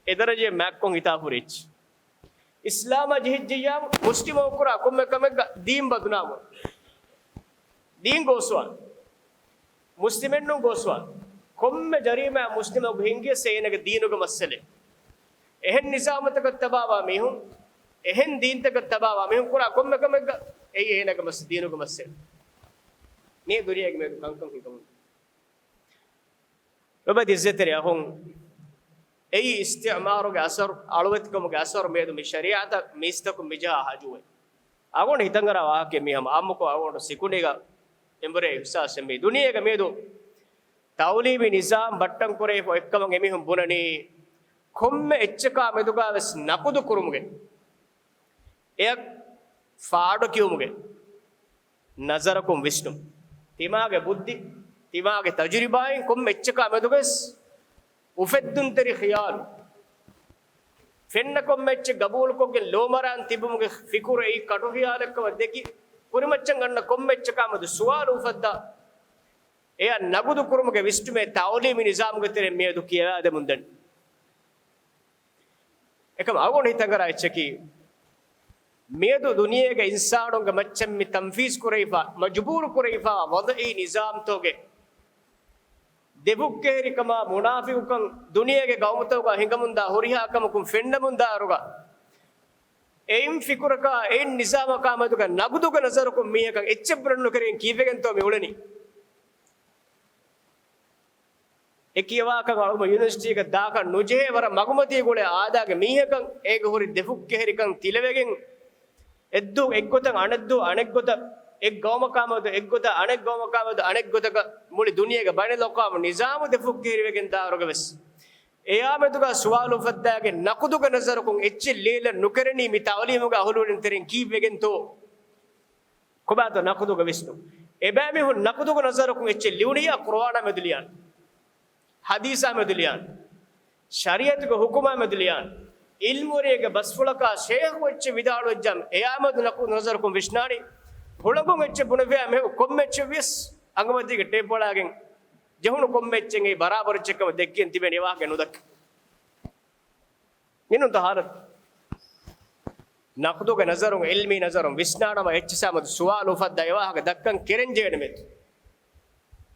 އެ ދަރަޖައިން މާތްކޮށް ހިތާފުރި އެއްޗެއް. އިސްލާމާ ޖެހިއްޖިއްޔާ، މުސްލިމަކު ކުރާ ކޮންމެ ކަމެއްގަ ދީން ބަދުނާމު. ދީން ގޯސްވާން. މުސްލިމެއްނޫން ގޯސްވާން. ކޮންމެ ޖަރީމާއެއް މުސްލިމަކު ހިންގިޔަސް އޭނަގެ ދީނުގެ މައްސަލައެއް. އެހެން ނިޒާމުތަކަށް ތަބާވާ މީހުން، އެހެން ދީންތަކަށް ތަބާވާ މީހުން ކުރާ ކޮންމެ ކަމެއްގަ އެއީ އޭނަގެ މައްސަ، ދީނުގެ މައްސަލަ. މިއީ ދުނިޔޭގެ މިއަދު ކަންކަން ހިނގަމުން. ލޮބުވެތި އިއްޒަތްތެރި އަޚުން، އެއީ އިސްތިޢުމާރުގެ އަސަރު، އަޅުވެތިކަމުގެ އަސަރު މިއަދު މި ޝަރީޢަތަށް މީސްތަކުން މިޖަހާ ހަޖޫއެއް. އަޅުގަނޑު ހިތަށްއަރާ ވާހަކައެއް މީ ހަމަ އާއްމުކޮށް އަޅުގަނޑު ސިކުނޑީގަ އެނބުރޭ އިޙްސާސެއް މީ. ދުނިޔޭގަ މިއަދު ތަޢުލީމީ ނިޒާމް ބައްޓަން ކުރެވިފަ އޮތްކަމަށް އެމީހުން ބުނަނީ، ކޮންމެ އެއްޗަކާ މެދުގަ ވެސް ނަޤުދު ކުރުމުގެ، އެއަށް ފާޑު ކިޔުމުގެ ނަޒަރަކުން ވިސްނުން. ތިމާގެ ބުއްދި، ތިމާގެ ތަޖުރިބާއިން ކޮންމެ އެއްޗަކާ މެދުގަވެސް އުފެއްދުންތެރި ޚިޔާލު. ފެންނަ ކޮންމެ އެއްޗެއް ގަބޫލުކޮށްގެން ލޯމަރާން ތިބުމުގެ ފިކުރު އެއީ ކަޓު ޚިޔާލެއްކަމަށް ދެކި، ކުރިމައްޗަށް އަންނަ ކޮންމެ އެއްޗަކާ މެދު ސުވާލު އުފައްދާ، އެއަށް ނަގުދު ކުރުމުގެ ވިސްނުމެއް ތަޢުލީމީ ނިޒާމުގެ ތެރެއިން މިއަދު ކިޔަވާދެމުން ދަނީ. އެކަމަށް އަޅުގަނޑު ހިތަށްއަރާ އެއްޗަކީ، މިއަދު ދުނިޔޭގެ އިންސާނުންގެ މައްޗަށް މި ތަންފީޒް ކުރެވިފަ، މަޖުބޫރު ކުރެވިފަ ވަޟަޢީ ނިޒާމްތަކުގެ ދެފުށްކެހެރިކަމާ، މުނާފިޤުކަން، ދުނިޔޭގެ ގައުމުތަކުގަ ހިނގަމުންދާ ހުރިހާ ކަމަކުން ފެންނަމުންދާއިރުގަ، އެއިން ފިކުރަކާ، އެއިން ނިޒާމަކާ މެދުގަ ނަގުދުގެ ނަޒަރަކުން މީހަކަށް އެއްޗެއް ބުނަން ނުކެރިގެން ކީއްވެގެންތޯ މި އުޅެނީ؟ އެ ކިޔަވާކަން އަޅުގަނޑު ޔުނިވަރސިޓީގަ ދާކަށް ނުޖެހޭ ވަރަށް މަގުމަތީ ގުޅޭ އާދާގެ މީހަކަށް އޭގެ ހުރި ދެފުށްކެހެރިކަން ތިލަވެގެން، އެއްދުވަހު އެއްގޮތަށް އަނެއްދުވަހު އަނެއްގޮތަށް، އެއްގައުމަކާ މެދު އެއްގޮތަށް އަނެއްގައުމަކާ މެދު އަނެއްގޮތަކަށް މުޅި ދުނިޔޭގެ ބައިނަލްއަޤްވާމު ނިޒާމު ދެފުށްކެހެރިވެގެން ދާއިރުގަ ވެސް، އެއާ މެދުގަ ސުވާލު އުފައްދާގެން ނަޤުދުގެ ނަޒަރަކުން އެއްޗެއް ލިޔެލަން ނުކެރެނީ މި ތަޢުލީމުގެ އަހުލުވެރިން ތެރެއިން ކީއްވެގެންތޯ؟ ކޮބާތޯ ނަޤުދުގެ ވިސްނުން؟ އެބައިމީހުން ނަޤުދުގެ ނަޒަރަކުން އެއްޗެއް ލިޔުނިއްޔާ ޤުރުއާނާ މެދު ލިޔާނެ. ޙަދީޘާ މެދު ލިޔާނެ. ޝަރީޢަތުގެ ޙުކުމާ މެދު ލިޔާނެ. ޢިލްމުވެރިއެއްގެ ބަސްފުޅަކާ ޝޭޚު އެއްޗެއް ވިދާޅުވެއްޖާމަ، އެއާ މެދު ނަޤުދު ނަޒަރަކުން ވިސްނާނީ. ހުޅަނގުން އެއްޗެއް ބުނެފައި މެދު ކޮންމެ އެއްޗެއް ވިޔަސް އަނގަމަތީގެ ޓޭޕް އަޅާގެން ޖެހުނު ކޮންމެ އެއްޗެއް އެއީ ބަރާބަރު އެއްޗެއްކަމަށް ދެއްކިގެން ތިބެނީ ވާހަކަ ނުދައްކަ. މިނުންތަ ހާލަތު؟ ނަޤުދުގެ ނަޒަރުން، ޢިލްމީ ނަޒަރުން ވިސްނާނަމަ އެއްޗިސާމަދު ސުވާލު އުފައްދާ އެ ވާހަކަ ދައްކަން ކެރެންޖެހޭނެ މެދު.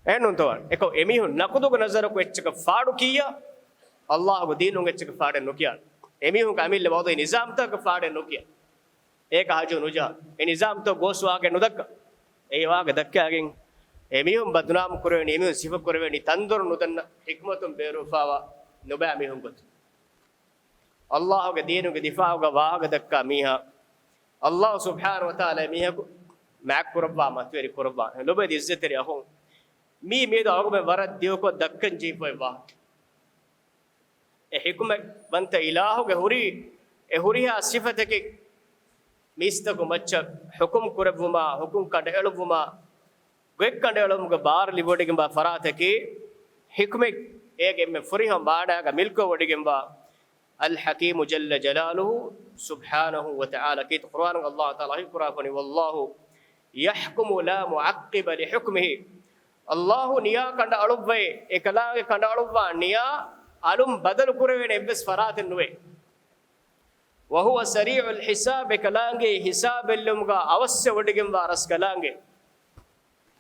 އެހެންނޫންތޯ؟ އެކަމް އެމީހުން ނަޤުދުގެ ނަޒަރަކު އެއްޗަކަށް ފާޑު ކިއްޔާ، ﷲގެ ދީނުން އެއްޗަކަށް ފާޑެއް ނުކިޔާނެ. އެމީހުންގެ އަމިއްލަ ވަޟަޢީ ނިޒާމްތަކަކަށް ފާޑެއް ނުކިޔާ. އޭކަ ހަޖޫ ނުޖާ. އެ ނިޒާމްތައް ގޯސް ވާހަކަ ނުދައްކާ. އެ ވާހަކަ ދައްކާގެން އެމީހުން ބަދުނާމު ކުރެވެނީ، އެމީހުން ސިފަ ކުރެވެނީ ތަންދޮރު ނުދަންނަ ޙިކްމަތުން ބޭރުވެފާވާ ނުބައި މީހުން ގޮތުން. ﷲގެ ދީނުގެ ދިފާޢުގަ ވާހަކަ ދައްކާ މީހާ، ﷲ ސުބްޙާނަހޫ ވަތަޢާލާ މީހަކު މާތް ކުރައްވާ، މަތިވެރި ކުރައްވާ. ލޮބުވެތި އިއްޒަތްތެރި އަޚުން، މީ މިއަދު އަޅުގަނޑުމެން ވަރަށް ދިގުކޮށް ދައްކަން ޖެހިފައި ވާ. އެ ޙިކުމަތްވަންތަ އިލާހުގެ ހުރި، އެ ހުރިހާ ސިފަތަކެއް މީސްތަކު މައްޗަށް ޙުކުމް ކުރެއްވުމާ، ޙުކުމް ކަނޑައެޅުއްވުމާ، ގޮތް ކަނޑައެޅުމުގެ ބާރު ލިބިވޮޑިގެންވާ ފަރާތަކީ، ޙިކުމަތް އޭގެ އެންމެ ފުރިހަމަ މާނާގަ މިލްކުވެވޮޑިގެންވާ އަލް ޙަކީމު ޖައްލަ ޖަލާލުހު ސުބްޙާނަހޫ ވަތަޢާލާ ކީރިތި ޤުރުއާނުގަ ﷲ ތަޢާލާ ވަޙީ ކުރާފަނި، وَاللَّهُ يَحْكُمُ لَا مُعَقِّبَ لِحُكْمِهِ. ﷲ ނިޔާ ކަނޑައަޅުއްވައި، އެކަލާނގެ ކަނޑައަޅުއްވާ ނިޔާ އަލުން ބަދަލު ކުރެވޭނެ އެއްވެސް ފަރާތެއް ނުވޭ. وَهُوَ سَرِيعُ الْحِسَابِ، އެކަލާނގެ ހިސާބެއްލުމުގަ އަވަސްވެވޮޑިގެންވާ ރަސްކަލާނގެ.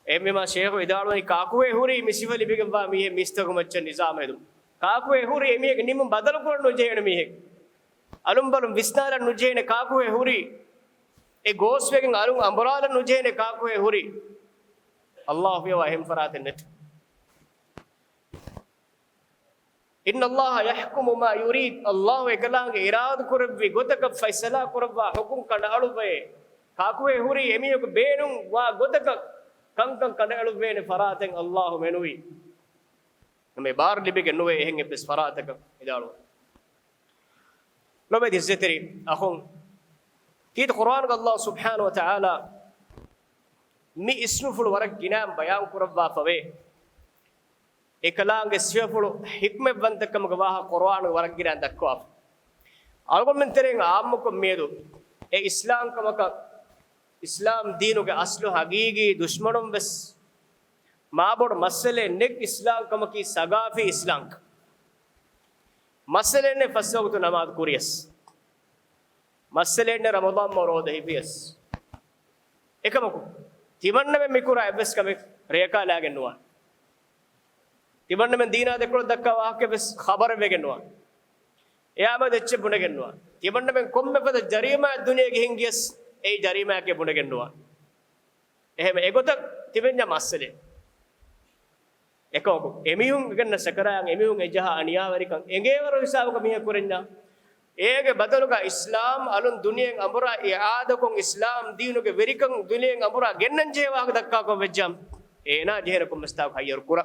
އެހެންވީމާ ޝޭޚު ވިދާޅުވަނީ، ކާކުހޭ ހުރީ މި ސިފަ ލިބިގެންވާ މީހެއް މީސްތަކު މައްޗަށް ނިޒާމް ހެދުމަށް؟ ކާކުހޭ ހުރީ އެމީހެއް ނިމުން ބަދަލުކުރަން ނުޖެހޭނެ މީހެއް؟ އަލުންބަލުން ވިސްނާލަން ނުޖެހޭނެ ކާކުހޭ ހުރީ؟ އެ ގޯސްވެގެން އަލުން އަނބުރާލަން ނުޖެހޭނެ ކާކުހޭ ހުރީ؟ ﷲ ފިޔަވާ އެހެން ފަރާތެއް ނެތް. إن الله يحكم ما يريد. ﷲ އެކަލާނގެ އިރާދަކުރެއްވި ގޮތަކަށް ފައިސަލާ ކުރައްވާ ޙުކުމް ކަނޑައަޅުއްވައޭ. ކާކުއޭ ހުރީ އެމީހަކު ބޭނުން ވާ ގޮތަކަށް ކަންކަން ކަނޑައެޅުއްވޭނެ ފަރާތެއް ﷲ މެނުވީ. ނަމެ ބާރު ލިބިގެން ނުވޭ އެހެން އެއްވެސް ފަރާތަކަށް ވިދާޅުވަން. ލޮބެތި އިއްޒަތްތެރި އަޚުން، ކީރިތި ޤުރުއާނުގަ ﷲ ސުބްޙާނަހޫ ވަތަޢާލާ މި އިސްނުފުޅު ވަރަށް ގިނައިން ބަޔާން ކުރައްވާފަވޭ. އެކަލާނގެ ސިފަފުޅު ޙިކްމަތްވަންތަކަމުގެ ވާހަކަ ޤުރުއާނުގެ ވަރަށް ގިނައިން ދައްކަވާފަ. އަޅުގަނޑުމެން ތެރެއިން ޢާއްމުކޮށް މިއަދު އެ އިސްލާމްކަމަކަށް، އިސްލާމް ދީނުގެ އަސްލު ޙަޤީޤީ ދުޝްމަނުން ވެސް މާބޮޑު މައްސަލައެއް ނެތް އިސްލާމްކަމަކީ ސަގާފީ އިސްލާމްކަން. މައްސަލައެއް ނެތް ފަސްވަގުތު ނަމާދު ކުރިޔަސް. މައްސަލައެއް ނެތް ރަމަޟާން މަހު ރޯދަ ހިފިޔަސް. އެކަމަކު، ތިމަންނަމެން މިކުރާ އެއްވެސް ކަމެއް ރެޔަކާ ލާގެން ނުވާނެ. ތިމަންނަމެން ދީނާ ދެކޮޅަށް ދައްކާ ވާހަކައެއް ވެސް ޚަބަރެއް ވެގެން ނުވާނެ. އެއާމެދު އެއްޗެއް ބުނެގެން ނުވާނެ. ތިމަންނަމެން ކޮންމެ ފަދަ ޖަރީމާއެއް ދުނިޔޭގަ ހިންގިޔަސް އެއީ ޖަރީމާއެކޭ ބުނެގެން ނުވާނެ. އެހެން އެގޮތަށް ތިބެންޏާ މައްސަލައެއް. އެކަމަކު، އެމީހުން ގެންނަ ސަކަރާތް، އެމީހުން އެޖަހާ އަނިޔާވެރިކަން އެނގޭވަރު ހިސާބަކަށް މީހަކު ކުރެންޏާ، އޭގެ ބަދަލުގަ އިސްލާމް އަލުން ދުނިޔެއަށް އަނބުރާ އިޢާދަކޮށް، އިސްލާމް ދީނުގެ ވެރިކަން ދުނިޔެއަށް އަނބުރާ ގެންނަން ޖެހޭ ވާހަކަ ދައްކާކަށް ވެއްޖާ، އޭނާ ޖެހޭނެ ކޮންމެސް ތާކު ހައްޔަރު ކުރާ.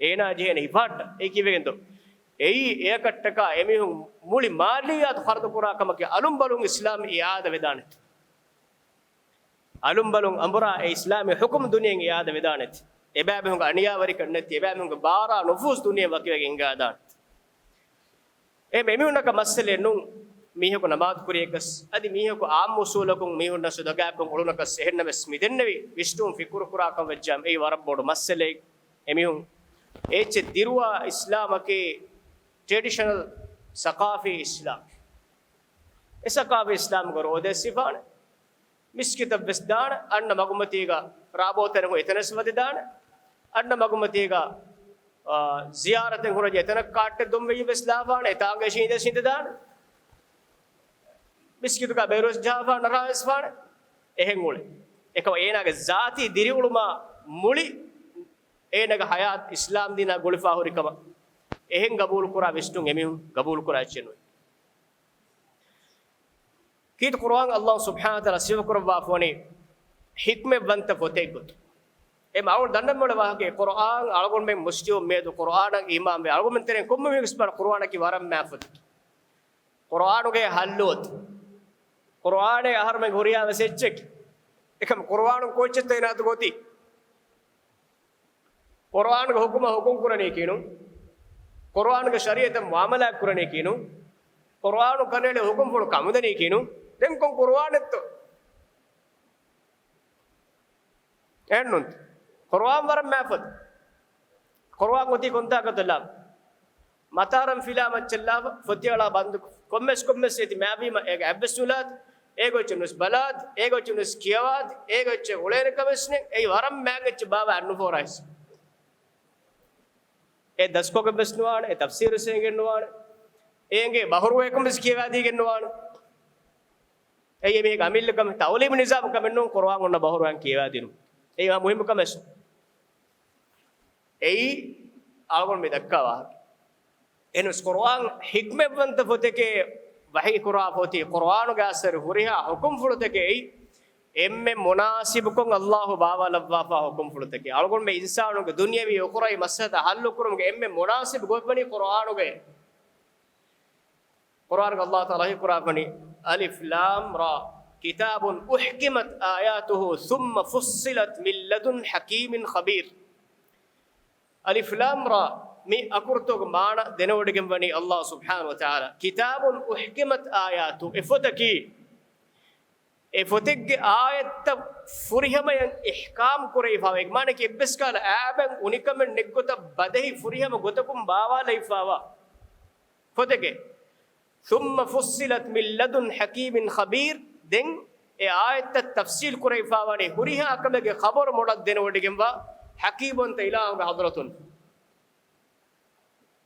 އޭނާ ޖެހޭނެ ހިފާއްޓާ. އެ ކީއްވެގެންތޯ؟ އެއީ އެއަކަށްޓަކާ އެމީހުން މުޅި މާލިއްޔާތު ޚަރަދު ކުރާ ކަމަކީ އަލުން ބަލުން އިސްލާމް އިޢާދަ ވެދާނެތީ. އަލުން ބަލުން އަނބުރާ އެ އިސްލާމީ ޙުކުމް ދުނިޔެއަށް އިޢާދަ ވެދާނެތީ. އެބައިމީހުންގެ އަނިޔާވެރިކަން ނެތި، އެބައިމީހުންގެ ބާރާ ނުފޫޒް ދުނިޔެ ވަކިވެގެން ހިނގާދާނެތީ. އެ އެމީހުންނަކަށް މައްސަލައެއް ނޫން، މީހަކު ނަމާދު ކުރިޔަކަސް، އަދި މީހަކު ޢާއްމު އުޞޫލަކުން މީހުންނަށް ޞަދަޤާކޮށް އުޅުނަކަސް، އެހެންނަމަވެސް މިދެންނެވި ވިސްނުން ފިކުރު ކުރާކަން ވެއްޖާމަ، އެއީ ވަރަށް ބޮޑު މައްސަލައެއް. އެމީހުން އެއްޗެއް ދިރުވާ އިސްލާމަކީ ޓްރެޑިޝަނަލް ސަޤާފީ އިސްލާމް. އެ ސަޤާފީ އިސްލާމްގަ ރޯދަ އެއްސިފާނެ. މިސްކިތަށް ވެސް ދާނެ، އަންނަ މަގުމަތީގަ ރާބޯތަނެއް ހުން އެތަނަސް ވަދެދާނެ. އަންނަ މަގުމަތީގަ، އާ، ޒިޔާރަތެއް ހުރެއްޖެ އެތަނަށް ކާއްޓެއް ދޮންވެއްޖެ ވެސް ލާފާނެ، އެތާނގަ އިށީނދެ އިށީނދެ ދާނެ. މިސްކިތުގަ ބޭރުވެސް ޖަހާފާނެ، ރާވެސް ފާނެ. އެހެން އުޅެ. އެކަމަ އޭނާގެ ޒާތީ ދިރިއުޅުމާ މުޅި އޭނާގެ ހަޔާތް އިސްލާމް ދީނާ ގުޅިފާ ހުރި ކަމަށް އެހެން ގަބޫލު ކުރާ ވިސްނުން އެމީހުން ގަބޫލު ކުރާ އެއްޗެއް ނުވޭ. ކީރިތި ޤުރުއާން ﷲ ސުބްޙާނަހޫ ވަތަޢާލާ ސިފަކުރައްވާފަވަނީ ޙިކްމަތްވަންތަ ފޮތެއް ގޮތުން. އެ މައުން ދަންނަން މޮޅެ ވާހަކަ ޤުރުއާން އަޅުގަނޑުމެން މުސްލިމުން މިއަދު ޤުރުއާނަށް އީމާންވެ އަޅުގަނޑުމެން ތެރެއިން ކޮންމެ މީހަކު ވިސްނާނެ ޤުރުއާނަކީ ވަރަށް މާތް ފޮތެއް. ޤުރުއާނުގެ ހައްލު އޮތީ. ޤުރުއާނޭ އަހަރުމެން ހުރިހާ ވެސް އެއްޗެއް. އެކަމް ޤުރުއާނުން ކޯއްޗެއްތޯ އޭނާ ގޮތީ؟ ޤުރުއާނުގެ ޙުކުމަށް ޙުކުމް ކުރަނީ ކީނު؟ ޤުރުއާނުގެ ޝަރީޢަތަށް މުޢާމަލާތް ކުރަނީ ކީނު؟ ޤުރުއާނު ކަނޑައެޅި ޙުކުމްފުޅު ކަމުދަނީ ކީނު؟ ދެން ކޮން ޤުރުއާނެއްތޯ؟ އެހެންނުންތަ؟ ޤުރުއާން ވަރަށް މާތް ފޮތެއް. ޤުރުއާން އޮތީ ކޮންތާކަށްތޯ ލާފަ؟ މަތާރަން ފިލާ މައްޗަށް ލާފަ، ފޮތިއަޅާ ބަންދު ކޮންމެސް ކޮންމެސް އޭތި މާތްވީމަ އޭގެ އަތްވެސް ނުލާތި، އޭގެ އެއްޗެއް ނުވެސް ބަލާތި، އޭގެ އެއްޗެއް ނުވެސް ކިޔަވާތި، އޭގެ އެއްޗެއް އުޅޭނެ ކަމެއް ނެތް، އެއީ ވަރަށް މާތް އެއްޗެއް ބާވާ ނުފޯރާ ހިސް. އެ ދަސްކޮށްގެން ވެސް ނުވާނެ، އެ ތަފްސީރު ވެސް އެނގެން ނުވާނެ. އޭގެ ބަހުރުވައަކުން ވެސް ކިޔަވާދީގެން ނުވާނެ. އެއީ މީހެއްގެ އަމިއްލަ ކަމެއް، ތަޢުލީމު ނިޒާމު ކަމެއް ނޫން ޤުރުއާން އޮންނަ ބަހުރުވައިން ކިޔަވާދިނުން. އެއީ މާ މުހިއްމު ކަމެއް. އެއީ އަޅުގަނޑު މި ދައްކާ ވާހަކަ. އެހެނަސް ޤުރުއާން ޙިކްމަތްވަންތަ ފޮތެކޭ ވަޙީ ކުރާ ފޮތީ، ޤުރުއާނުގެ އަސަރު ހުރިހާ ޙުކުމްފުޅުތަކެއް އެއީ، އެންމެ މުނާސިބުކޮށް ﷲ ބާވާލައްވާފާ ޙުކުމްފުޅުތަކެއ. އަޅުގަނޑުމެ އިންސާނުންގެ ދުނިޔަވީ އުޚުރަވީ މަސްއަލަތައް ޙައްލުކުރުމުގެ އެންމެ މުނާސިބު ގޮތް ވަނީ ޤުރުއާނުގައި. ޤުރުއާނުގަ ﷲ ތަޢާލާ ވަޙީ ކުރާފަނީ، الم را، كتاب أحكمت آياته ثم فصلت من لدن حكيم خبير. الم را، މި އަކުރުތަކުގެ މާނަ ދެނެވޮޑިގެން ވަނީ ﷲ ސުބްޙާނަހޫ ވަތަޢާލާ. كتاب أحكمت آياته، އެ ފޮތަކީ، އެ ފޮތެއްގެ އާޔަތްތައް ފުރިހަމަޔަށް އިޙްކާމް ކުރެވިފާވާ، މާނައަކީ އެއްވެސް ކަހަލަ އައިބެއް އުނިކަމެއް ނެތްގޮތަށް ބަދަހި ފުރިހަމަ ގޮތަކުން ބާވާލައިފާވާ ފޮތެކޭ. ثم فصلت من لدن حكيم خبير، ދެން އެ އާޔަތްތައް ތަފްސީލް ކުރެވިފާވާނީ ހުރިހާ ކަމެއްގެ ޚަބަރު މޮޅަށް ދެނެވޮޑިގެންވާ ޙަކީމްވަންތަ އިލާހުގެ ޙަޟްރަތުން.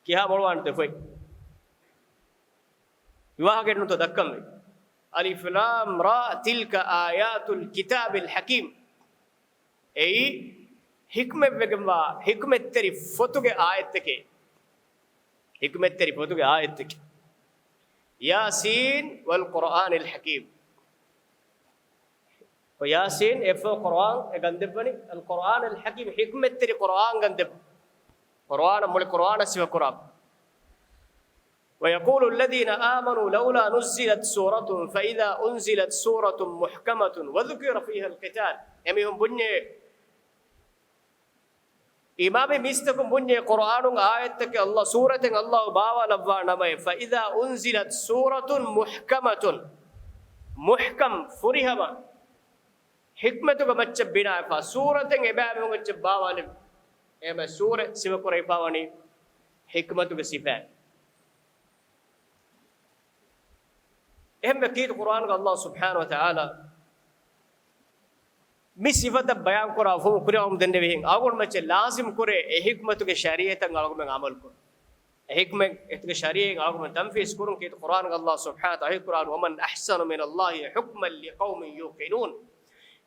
ކިހާ މޮޅުވާނެތޯ ފޮތް؟ މި ވާހަކައެއްނުތޯ ދައްކަންވީ. الم را، تلك آيات الكتاب الحكيم. އެއީ ޙިކްމަތްވެގެންވާ ޙިކްމަތްތެރި ފޮތުގެ އާޔަތްތަކެއް. ޙިކްމަތްތެރި ފޮތުގެ އާޔަތެކެވެ. يس والقرآن الحكيم. ޔާސީން، އެއަށްފަހު ޤުރުއާން އެ ގަންދެއްވަނީ، القرآن الحكيم، ޙިކްމަތްތެރި ޤުރުއާން ގަންދެއްވަނީ. ޤުރުއާނަށް މުޅި ޤުރުއާނަށް ސިފަކުރާ. ويقول الذين آمنوا لولا نزلت سورة فإذا أنزلت سورة محكمة وذكر فيها القتال. އެމީހުން ބުންޏޭ، އީމާންވި މީސްތަކުން ބުންޏޭ، ޤުރުއާނުގެ އާޔަތްތަކެއް ﷲ، ސޫރަތެއް ﷲ ބާވާލައްވާ ނަމައެ، فإذا أنزلت سورة محكمة، މުޙްކަމް، ފުރިހަމަ، ޙިކްމަތުގެ މައްޗަށް ބިނާވެފަ، ސޫރަތެއް އެބައިމީހުން އެއްޗެއް ބާވާލެއްވި. އެހެންވެ ސޫރަ ސިފަކުރެވިފަ ވަނީ ޙިކްމަތުގެ ސިފައިން. އެހެންވެ ކީރިތި ޤުރުއާނުގަ ﷲ ސުބްޙާނަހޫ ވަތަޢާލާ މި ސިފަތައް ބަޔާންކުރާ ފުމު ކުރިއަށް ދެންނެވިހެން އަޅުގަނޑުމެން އެއްޗެއް ލާޒިމް ކުރޭ އެ ޙިކްމަތުގެ ޝަރީޢަތަށް އަޅުގަނޑުމެން ޢަމަލުކުރުން. އެ ޙިކްމަތުގެ ޝަރީޢަތް އަޅުގަނޑުމެން ތަންފީޒް ކުރުން. ކީރިތި ޤުރުއާނުގަ ﷲ ސުބްޙާނަހޫ ވަތަޢާލާ ވަޙީ ކުރާނު، ومن أحسن من الله حكما لقوم يوقنون.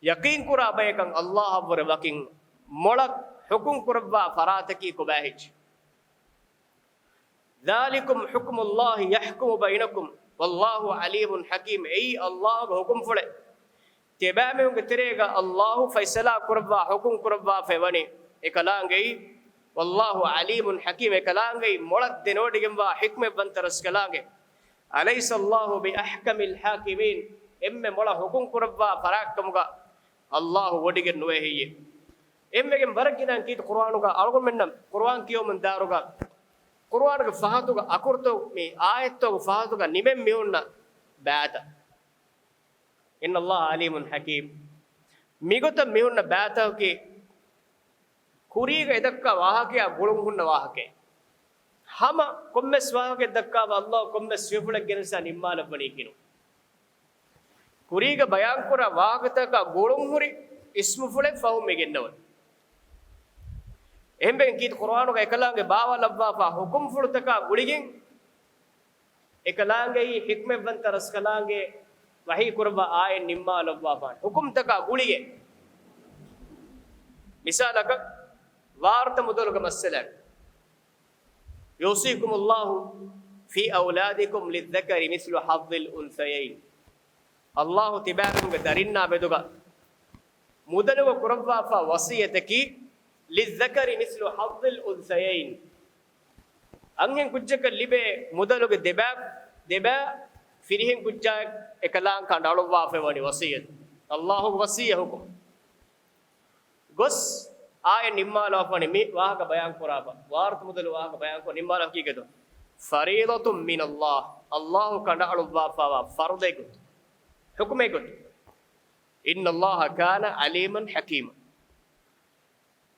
ޔަޤީން ކުރާ ބަޔަކަށް ﷲ އަށްވުރެ ވަކިން މޮޅަށް ޙުކުމް ކުރައްވާ ފަރާތަކީ ކޮބާހެއްޗެއް؟ ذلكم حكم الله يحكم بينكم والله عليم حكيم. އެއީ ﷲ ގެ ޙުކުމްފުޅެއް. ތިޔަބައިމީހުންގެ ތެރޭގަ ﷲ ފައިސަލާ ކުރައްވާ، ޙުކުމް ކުރައްވާފައި ވަނީ އެކަލާނގެއީ. والله عليم حكيم، އެކަލާނގެއީ މޮޅަށް ދެނެވޮޑިގެންވާ ޙިކްމަތްވަންތަ ރަސްކަލާނގެ. أليس الله بأحكم الحاكمين؟ އެންމެ މޮޅަށް ޙުކުމް ކުރައްވާ ފަރާތްކަމުގަ ﷲ ވޮޑިގެން ނުވޭ ހެއްޔޭ؟ އެހެންވެގެން ވަރަށް ގިނައިން ކީރިތި ޤުރުއާނުގަ އަޅުގަނޑުމެންނަށް ޤުރުއާން ކިޔަވަމުން ދާއިރުގަ ޤުރުއާނުގެ ފަހަތުގަ އަކުރުތައް މި އާޔަތްތަކުގެ ފަހަތުގަ ނިމެން މިހުންނަ ބައިތައް. إن الله عليم حكيم. މިގޮތަށް މިހުންނަ ބައިތަކަކީ ކުރީގަ އެދައްކާ ވާހަކަޔާ ގުޅުން ހުންނަ ވާހަކައެއް. ހަމަ ކޮންމެސް ވާހަކައެއް ދައްކާފަ ﷲ ކޮންމެސް ސިފަފުޅެއް ގެނެސް ނިންމާލައްވަނީކީ ނޫން. ކުރީގަ ބަޔާންކުރާ ވާހަކަތަކާ ގުޅުންހުރި އިސްމުފުޅެއް ފަހުން މި ގެންނަވަނީ. އެހެންވެގެން ކީރިތި ޤުރުއާނުގަ އެކަލާނގެ ބާވާލައްވާފާ ޙުކުމްފުޅުތަކާ ގުޅިގެން، އެކަލާނގެއީ ޙިކްމަތްވަންތަ ރަސްކަލާނގެ ވަޙީ ކުރައްވާ އާޔަތް ނިންމާލައްވާފާނެ ޙުކުމްތަކާ ގުޅިގެން. މިސާލަކަށް، ވާރުތަ މުދަލުގެ މައްސަލައެއް. يوصيكم الله في أولادكم للذكر مثل حظ الأنثيين. ﷲ ތިބާގެ ދަރިންނާ މެދުގަ މުދަލުގަ ކުރައްވާފާ ވަޞިއްޔަތަކީ، للذكر مثل حظ الأنثيين. އަންހެން ކުއްޖަކަށް ލިބޭ މުދަލުގެ ދެބައި، ދެބައި ފިރިހެން ކުއްޖާއެއް އެކަލާނގެ ކަނޑައަޅުއްވާފައި ވަނީ ވަޞިއްޔަތު. ﷲ ގެ ވަޞިއްޔަތް ޙުކުމް. ގޮސް އާޔަތް ނިންމާލައްވާފަ ވަނީ މި ވާހަކަ ބަޔާން ކުރާފަ. ވާރުތަ މުދަލު ވާހަކަ ބަޔާން ކޮށް ނިންމާލަން ކީކޭތޯ؟ فريضة من الله. ﷲ ކަނޑައަޅުއްވާފައިވާ ފަރުޟެއް ގޮތުން. ޙުކުމެއް ގޮތުން. إن الله كان عليما حكيما.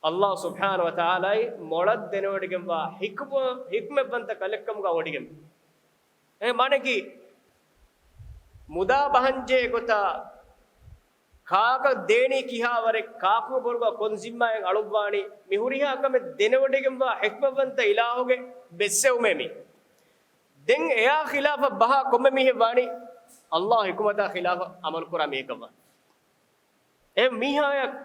ﷲ ސުބްޙާނަހޫ ވަތަޢާލާއީ މޮޅަށް ދެނެވޮޑިގެންވާ ޙިކްމަ-، ޙިކްމަތްވަންތަ ކަލެއްކަމުގަ ވޮޑިގެން. އެ މާނައަކީ، މުދާ ބަހަންޖެހޭ ގޮތަށް ކާކަށް ދޭނީ ކިހާވަރެއް، ކާކު ބޮޑުގަ ކޮން ޒިންމާއެއް އަޅުއްވާނީ، މި ހުރިހާ ކަމެއް ދެނެވޮޑިގެންވާ ޙިކްމަތްވަންތަ އިލާހުގެ ބެއްސެވުމޭ މީ. ދެން އެއާ ޚިލާފަށް ބަހާ ކޮންމެ މީހެއް ވާނީ، ﷲ ޙިކުމަތާ ޚިލާފަށް ޢަމަލު ކުރާ މީހަކަށް ވާނީ. އެ މީހާޔަށް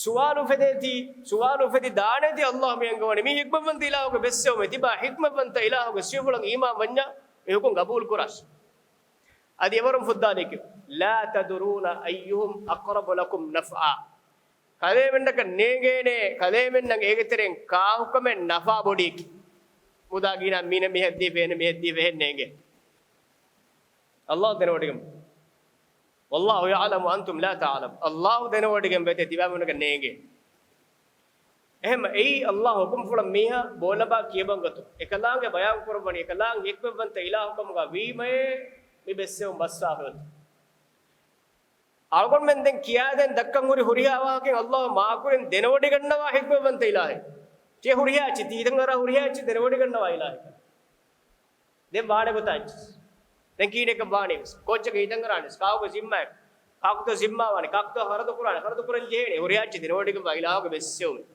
ސުވާލު އުފެދޭތީ، ސުވާލު އުފެދި ދާނޭތީ، ﷲ މި އަންގަވަނީ މީ ޙިކްމަތްވަންތަ އިލާހުގެ ބެއްސެވުމޭ. ތިބާ ޙިކްމަތްވަންތަ އިލާހުގެ ސިފަފުޅަށް އީމާން ވަންޏާ، މި ޙުކުމް ގަބޫލު ކުރާށި. އަދި އެވަރުން ފުއްދާލީކި، لا تدرون أيهم أقرب لكم نفعا. ކަލޭމެންނަކަށް ނޭނގޭނޭ، ކަލޭމެންނަށް އޭގެ ތެރެއިން ކާކު ކަމެއް ނަފާ ބޮޑީކި. މުދާ ގިނަ މީނަ މިހެއްދީފަ އޭނަ މިހެއްދީފަ އެހެން ނޭނގޭ. ﷲ ދެނެވޮޑިގެން. والله يعلم وأنتم لا تعلمون. ﷲ ދެނެވޮޑިގެން ވޭތޭ ތިބާމީހުންނަކަށް ނޭނގޭ. އެހެން އެއީ ﷲ ޙުކުމްފުޅަށް މީހާ ބޯލަބާ ކިޔަބަން ގޮތުން. އެކަލާނގެ ބަޔާން ކުރައްވަނީ، އެކަލާނގެ ޙިކްމަތްވަންތަ އިލާހު ކަމުގަ ވީމައޭ މި ބެއްސެވުން ބައްސާފަ އޮތީ. އަޅުގަނޑުމެން ދެން ކިޔާދޭން ދައްކަން ހުރި ހުރިހާ ވާހަކައިން ﷲ މާކުރިން ދެނެވޮޑިގަންނަވާ ޙިކްމަތްވަންތަ އިލާހެއް. ތިޔަ ހުރިހާ އެއްޗެއް، ތީތަން އަރާ ހުރިހާ އެއްޗެއް ދެނެވޮޑިގަންނަވާ އިލާހެއް. ދެން ވާނެ ގޮތާ އެއްޗެއް. ދެން ކިހިނެއްކަން ވާނީ ވެސް. ކޯއްޗަކަށް ހިތަން އަރާނެސް. ކާކުގެ ޒިންމާއެއް. ކާކުތޯ ޒިންމާ ވާނީ. ކާކުތޯ ޚަރަދު ކުރާނީ. ޚަރަދު ކުރަން ޖެހޭނީ. ހުރިހާ އެއްޗެއް ދެނެވޮޑިގެންވާ އިލާހުގެ ބެއްސެވުމެއް.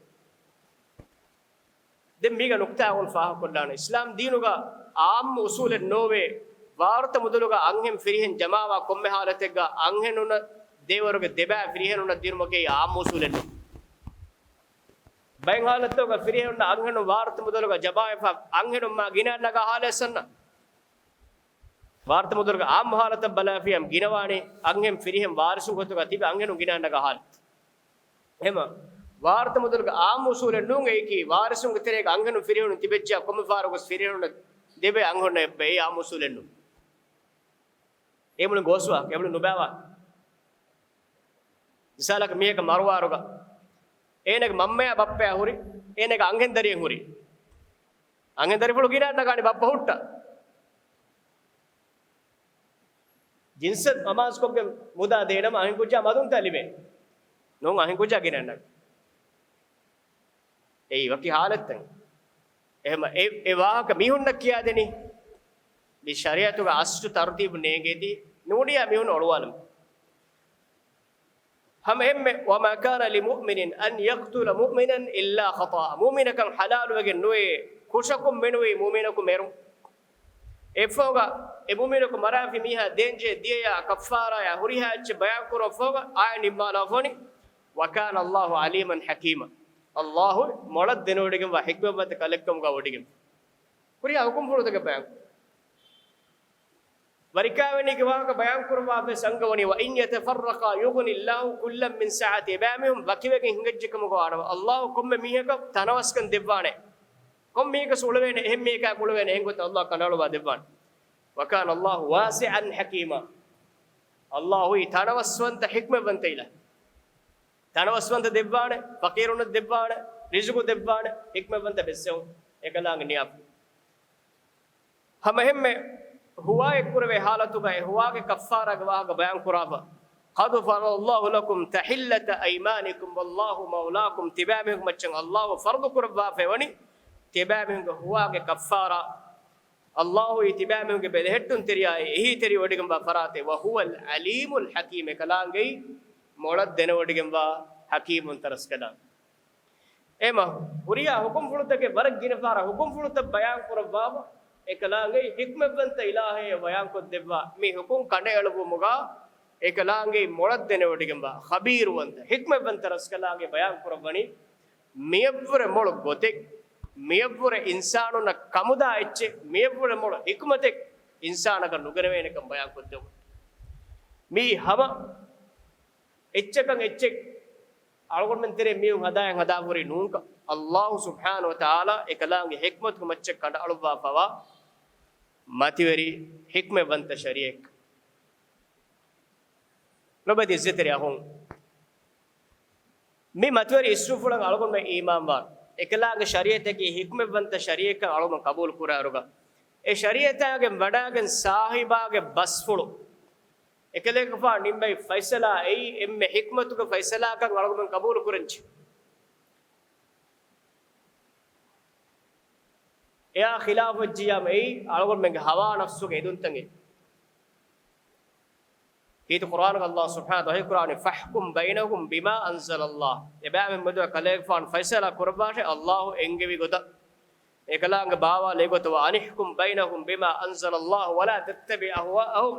ދެން މީގަ ނުކްތާ އަޅުގަނޑު ފާހަގަކޮށްލާނަން. އިސްލާމް ދީނުގަ އާއްމު އުސޫލެއް ނޯވޭ، ވާރުތަ މުދަލުގަ އަންހެން ފިރިހެން ޖަމާވާ ކޮންމެ ހާލަތެއްގަ އަންހެނުންނަށް ދޭވަރުގެ ދެބައި ފިރިހެނުންނަށް ދިނުމަކީ އާއްމު އުސޫލެއް ނޫން. ބައެއް ހާލަތުގަ ފިރިހެނުންނަށް އަންހެނުން ވާރުތަ މުދަލުގަ ޖަމާވެފަ އަންހެނުން މާ ގިނަ ނަގާ ހާލެއްސަންނަ. ވާރުތަ މުދަލުގަ އާއްމު ހާލަތަށް ބަލާފިޔަމް ގިނަވާނީ އަންހެން ފިރިހެން ވާރިސުން ގޮތުގަ ތިބެ އަންހެނުން ގިނަ ނަގާ ހާލަތު. އެހެމަ ވާރުތަ މުދަލުގަ އާއްމު އުސޫލެއް ނޫން އެއީކީ، ވާރިސުންގެ ތެރޭގަ އަންހެނުން ފިރިހެނުން ތިބެއްޖާ ކޮންމެ ފަހަރަކު ވެސް ފިރިހެނުންނަށް ދެބޭ އަންހެނުންނަށް އެއްބަ އެއީ އާއްމު އުސޫލެއް ނޫން. އެ މުޅި ގޯސްވާ، އެ މުޅި ނުބާވާ. މިސާލަކަށް މީހަކަށް މަރުވާރުގަ އޭނަގެ މަންމަޔާ ބައްޕަޔާ ހުރި، އޭނަގެ އަންހެން ދަރިއެއް ހުރި. އަންހެން ދަރިފުޅު ގިނަ ނަގާނީ ބައްޕަ ހުއްޓަ. ޖިންސަށް ނަމާޒުކޮށްގެން މުދާ ދޭނަމަ އަންހެން ކުއްޖާ މަދުންތަ ލިބޭ؟ ނޫން، އަންހެން ކުއްޖާ ގިނަ ނަގާ. އެއީ ވަކި ހާލަތްތައް. އެހެމަ އެ، އެ ވާހަކަ މީހުންނަށް ކިޔާދެނީ. މި ޝަރީޢަތުގަ އަސްލު ތަރުތީބު ނޭނގޭތީ ނޫނިޔާ މީހުން އޮޅުވާލަމު. ހަމަ އެހެންމެ، وما كان لمؤمن أن يقتل مؤمنا إلا خطأ. މުއުމިނަކަށް ޙަލާލުވެގެން ނުވޭ ކުށަކުން މެނުވީ މުއުމިނަކު މެރުން. އެއަށްފަހުގަ އެ މުއުމިނަކު މަރާފި މީހާ ދޭންޖެހޭ ދިޔަޔާ ކައްފާރާޔާ ހުރިހާ އެއްޗެއް ބަޔާން ކުރުމަށްފަހުގަ އާޔަތް ނިންމާލާފަ ވަނީ، وكان الله عليما حكيما. ﷲ އެ މޮޅަށް ދެނެވޮޑިގެންވާ ޙިކްމަތްވަންތަ ކަލެއްކަމުގަ ވޮޑިގެން. ހުރިހާ ހުކުމްފުޅުތަކެއް ބަޔާން ކުރުން. ވަރިކާވެނީގެ ވާހަކަ ބަޔާން ކުރައްވާފަ ވެސް އަންގަވަނީ، وإن يتفرقا يغن الله كلا من سعته. އެބައިމީހުން ވަކިވެގެން ހިނގައްޖެ ކަމުގަ ވާނަމަ، ﷲ ކޮންމެ މީހަކަށް ތަނަވަސްކަން ދެއްވާނެ. ކޮން މީހަކަސް އުޅެވޭނެ، އެހެން މީހަކާ އުޅެވޭނެ، އެހެން ގޮތަށް ﷲ ކަނޑައަޅުއްވާ ދެއްވާނެ. وكان الله واسعا حكيما. ﷲ އީ ތަނަވަސްވަންތަ ޙިކްމަތްވަންތަ އިލާހެއް. ތަނަވަސްވަންތަ ދެއްވާނެ، ފަޤީރުންނަށް ދެއްވާނެ، ރިޒުގު ދެއްވާނެ، ޙިކްމަތްވަންތަ ބެއްސެވުން، އެކަލާނގެ ނިޔާފު. ހަމައެހެންމެ ހުވާއެއް ކުރެވޭ ހާލަތުގަ އެ ހުވާގެ ކައްފާރާގެ ވާހަކަ ބަޔާން ކުރާފަ، قد فرض الله لكم تحلة أيمانكم والله مولاكم. ތިބާމީހުން މައްޗަށް ﷲ ފަރުޟު ކުރައްވާފައި ވަނީ، ތިބާމީހުންގެ ހުވާގެ ކައްފާރާ. ﷲ އީ ތިބާމީހުންގެ ބެލެހެއްޓުންތެރިޔާއި އެހީތެރިވޮޑިގެންވާ ފަރާތެއް. وهو العليم الحكيم، އެކަލާނގެއީ މޮޅަށް ދެނެވޮޑިގެންވާ ޙަކީމުންތަ ރަސްކަލާނގެ. އެމަ ހުރިހާ ހުކުމްފުޅުތަކެއް ވަރަށް ގިނަ ފަހަރަށް ހުކުމްފުޅުތައް ބަޔާން ކުރައްވާފަ، އެކަލާނގެއީ ޙިކްމަތްވަންތަ އިލާހެއް ބަޔާންކޮށްދެއްވާ މި ހުކުމް ކަނޑައެޅުއްވުމުގަ، އެކަލާނގެއީ މޮޅަށް ދެނެވޮޑިގެންވާ، ޚަބީރުވަންތަ، ޙިކްމަތްވަންތަ ރަސްކަލާނގެ ބަޔާން ކުރައްވަނީ، މިޔަށްވުރެ މޮޅު ގޮތެއް، މިޔަށްވުރެ އިންސާނުންނަށް ކަމުދާ އެއްޗެއް، މިޔަށްވުރެ މޮޅު ޙިކުމަތެއް އިންސާނަކަށް ނުގެނެވޭނެކަން ބަޔާންކޮށްދެއްވުން. މީ ހަމަ އެއްޗަކަށް އެއްޗެއް އަޅުގަނޑުމެން ތެރޭ މީހުން ހަދާއިން ހަދާފަ ހުރި ނޫންކަން. ﷲ ސުބްޙާނަހޫ ވަތަޢާލާ އެކަލާނގެ ޙިކްމަތުގެ މައްޗަށް ކަނޑައަޅުއްވާފަވާ މަތިވެރި ޙިކްމަތްވަންތަ ޝަރީޢަތް. ލޮބުވެތި ޢިއްޒަތްތެރި އަޚުން، މި މަތިވެރި އިސްރޫފުޅަށް އަޅުގަނޑުމެން އީމާންވާ، އެކަލާނގެ ޝަރީޢަތަކީ ޙިކްމަތްވަންތަ ޝަރީޢަތްކަން އަޅުގަނޑު ޤަބޫލު ކުރާއިރުގަ، އެ ޝަރީޢަތާގެން ވަޑާގެން ސާހިބާގެ ބަސްފުޅު، އެކަލޭގެފާނު ނިންމައި ފައިސަލާ އެއީ އެންމެ ޙިކްމަތުގެ ފައިސަލާކަން އަޅުގަނޑުމެން ޤަބޫލު ކުރަންޖެ. އެއާ ޚިލާފުވެއްޖިޔާމަ އެއީ އަޅުގަނޑުމެންގެ ހަވާ ނަފްސުގެ އެދުންތައް. ކީރިތި ޤުރްއާނުގަ ﷲ ސުބްޙާނަހޫ ވަތަޢާލާ ވަޙީކުރާނީ، فاحكم بينهم بما أنزل الله. އެބައިމީހުން މެދުގަ ކަލޭގެފާނު ފައިސަލާ ކުރައްވާށޭ ﷲ އެންގެވި ގޮތަށް. އެކަލާނގެ ބާވާލެއް ގޮތަށް، وأن احكم بينهم بما أنزل الله ولا تتبع أهواءهم.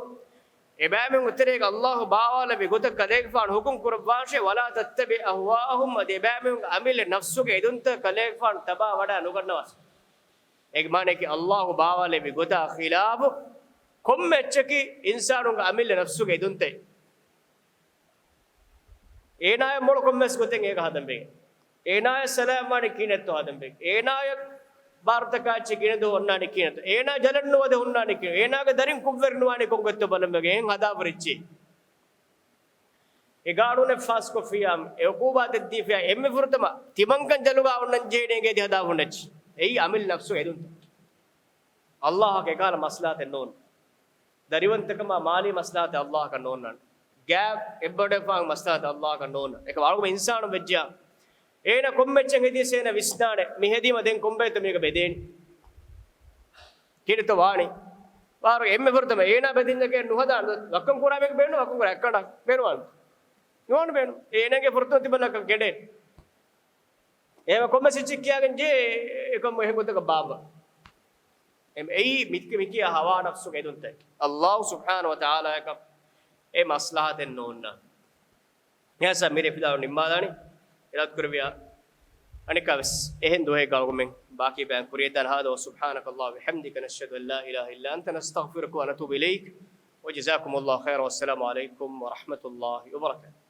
އެބައިމީހުންގެ ތެރޭގަ ﷲ ބާވާލެއްވި ގޮތަށް ކަލޭގެފާނު ޙުކުމް ކުރައްވާށޭ، ولا تتبع أهواءهم، އަދި އެބައިމީހުންގެ އަމިއްލަ ނަފްސުގެ އެދުންތައް ކަލޭގެފާނު ތަބާ ވަޑާ ނުގަންނަވާށޭ. އޭގެ މާނައަކީ ﷲ ބާވާލެއްވި ގޮތާ ޚިލާފު ކޮންމެ އެއްޗަކީ އިންސާނުންގެ އަމިއްލަ ނަފްސުގެ އެދުންތައް. އޭނާޔަށް މޮޅު ކޮންމެސް ގޮތެއް އޭގަ ހަދަން ވެގެން. އޭނާޔަށް ސަލާމްވާނީ ކިހިނެއްތޯ ހަދަން ވެގެން. އޭނާޔަށް ބާރުތަކާ އެއްޗެއް ގިނަ ދުވަހު އޮންނާނީ ކިހިނެއްތޯ. އޭނާ ޖަލަށް ނުވަދެ ހުންނާނީ ކިހިނެއް. އޭނާގެ ދަރިން ކުށްވެރި ނުވާނީ ކޮން ގޮތްތޯ ބަލަން ވެގެން. އެހެން ހަދާފަ ހުރި އެއްޗެއް. އެ ގާނޫނެއް ފާސްކޮށްފިއްޔާ، އެ ޢުޤޫބާތެއް ދީފިއްޔާ، އެންމެ ފުރަތަމަ ތިމަންކަން ޖަލުގަ އޮންނަން ޖެހޭނީ އޭގަ އެދި ހަދާފަ ހުންނަ އެއްޗެއް. އެއީ އަމިއްލަ ނަފްސުގެ އެދުންތައް. ﷲއަކަށް އެކަހަލަ މަސްލަހަތެއް ނޯންނާނެ. ދަރިވަންތަކަމާ މާލީ މަސްލަހަތެއް ﷲއަކަށް ނޯންނާނެ. ގާތް އެއްބަޑުވެފަ މަސްލަހަތެއް ﷲއަކަށް ނޯންނާނެ. އެކަމަކު އަޅުގަނޑު އިންސާނުން ވެއްޖިޔާ، އޭނަ ކޮންމެ އެއްޗެއް ހެދިޔަސް އޭނަ ވިސްނާނެ، މި ހެދީމަ ދެން ކޮންބައިތަ މީގަ ބެދޭނީ؟ ކިހިނެއްތޯ ވާނީ؟ ވާރު އެންމެ ފުރަތަމަ އޭނާ ބެދިންޏަކޭ ނުހަދާނެ. ވައްކަން ކުރާ މީހަކު ބޭނުން، ވައްކަން ކުރާ އެއްކަނޑާ ބޭނުންވާނެ. ނުވާނެ ބޭނުން. އޭނާގެ ފުރަތަމަ ތިބަންނަކަށް ގެނޑޭ. އެހެން ކޮންމެސް އެއްޗެއް ކިޔާގެން ޖެހޭ، އެކަމަކު އެހެން ގޮތަކަށް ބާއްވާ. އެ، އެއީ މި، މިކިޔާ ހަވާ ނަފްސުގެ އެދުންތައް. ﷲ ސުބްޙާނަހޫ ވަތަޢާލާއަކަށް އެ މަސްލަހަތެއް ނޯންނާނެ. އެހެންސާ މިރޭ ފިލާވަޅު ނިންމާލާނީ. އިރާދަކުރެއްވިއްޔާ، އަނެއްކާވެސް އެހެން ދުވަހެއްގަ އަޅުގަނޑުމެން ބާކީ ބަޔާން ކުރިޔަށްދާނަން. هذا وسبحانك اللهم وبحمدك، نشهد أن لا إله إلا أنت، نستغفرك ونتوب إليك، وجزاكم الله خيرا، والسلام عليكم ورحمة الله وبركاته.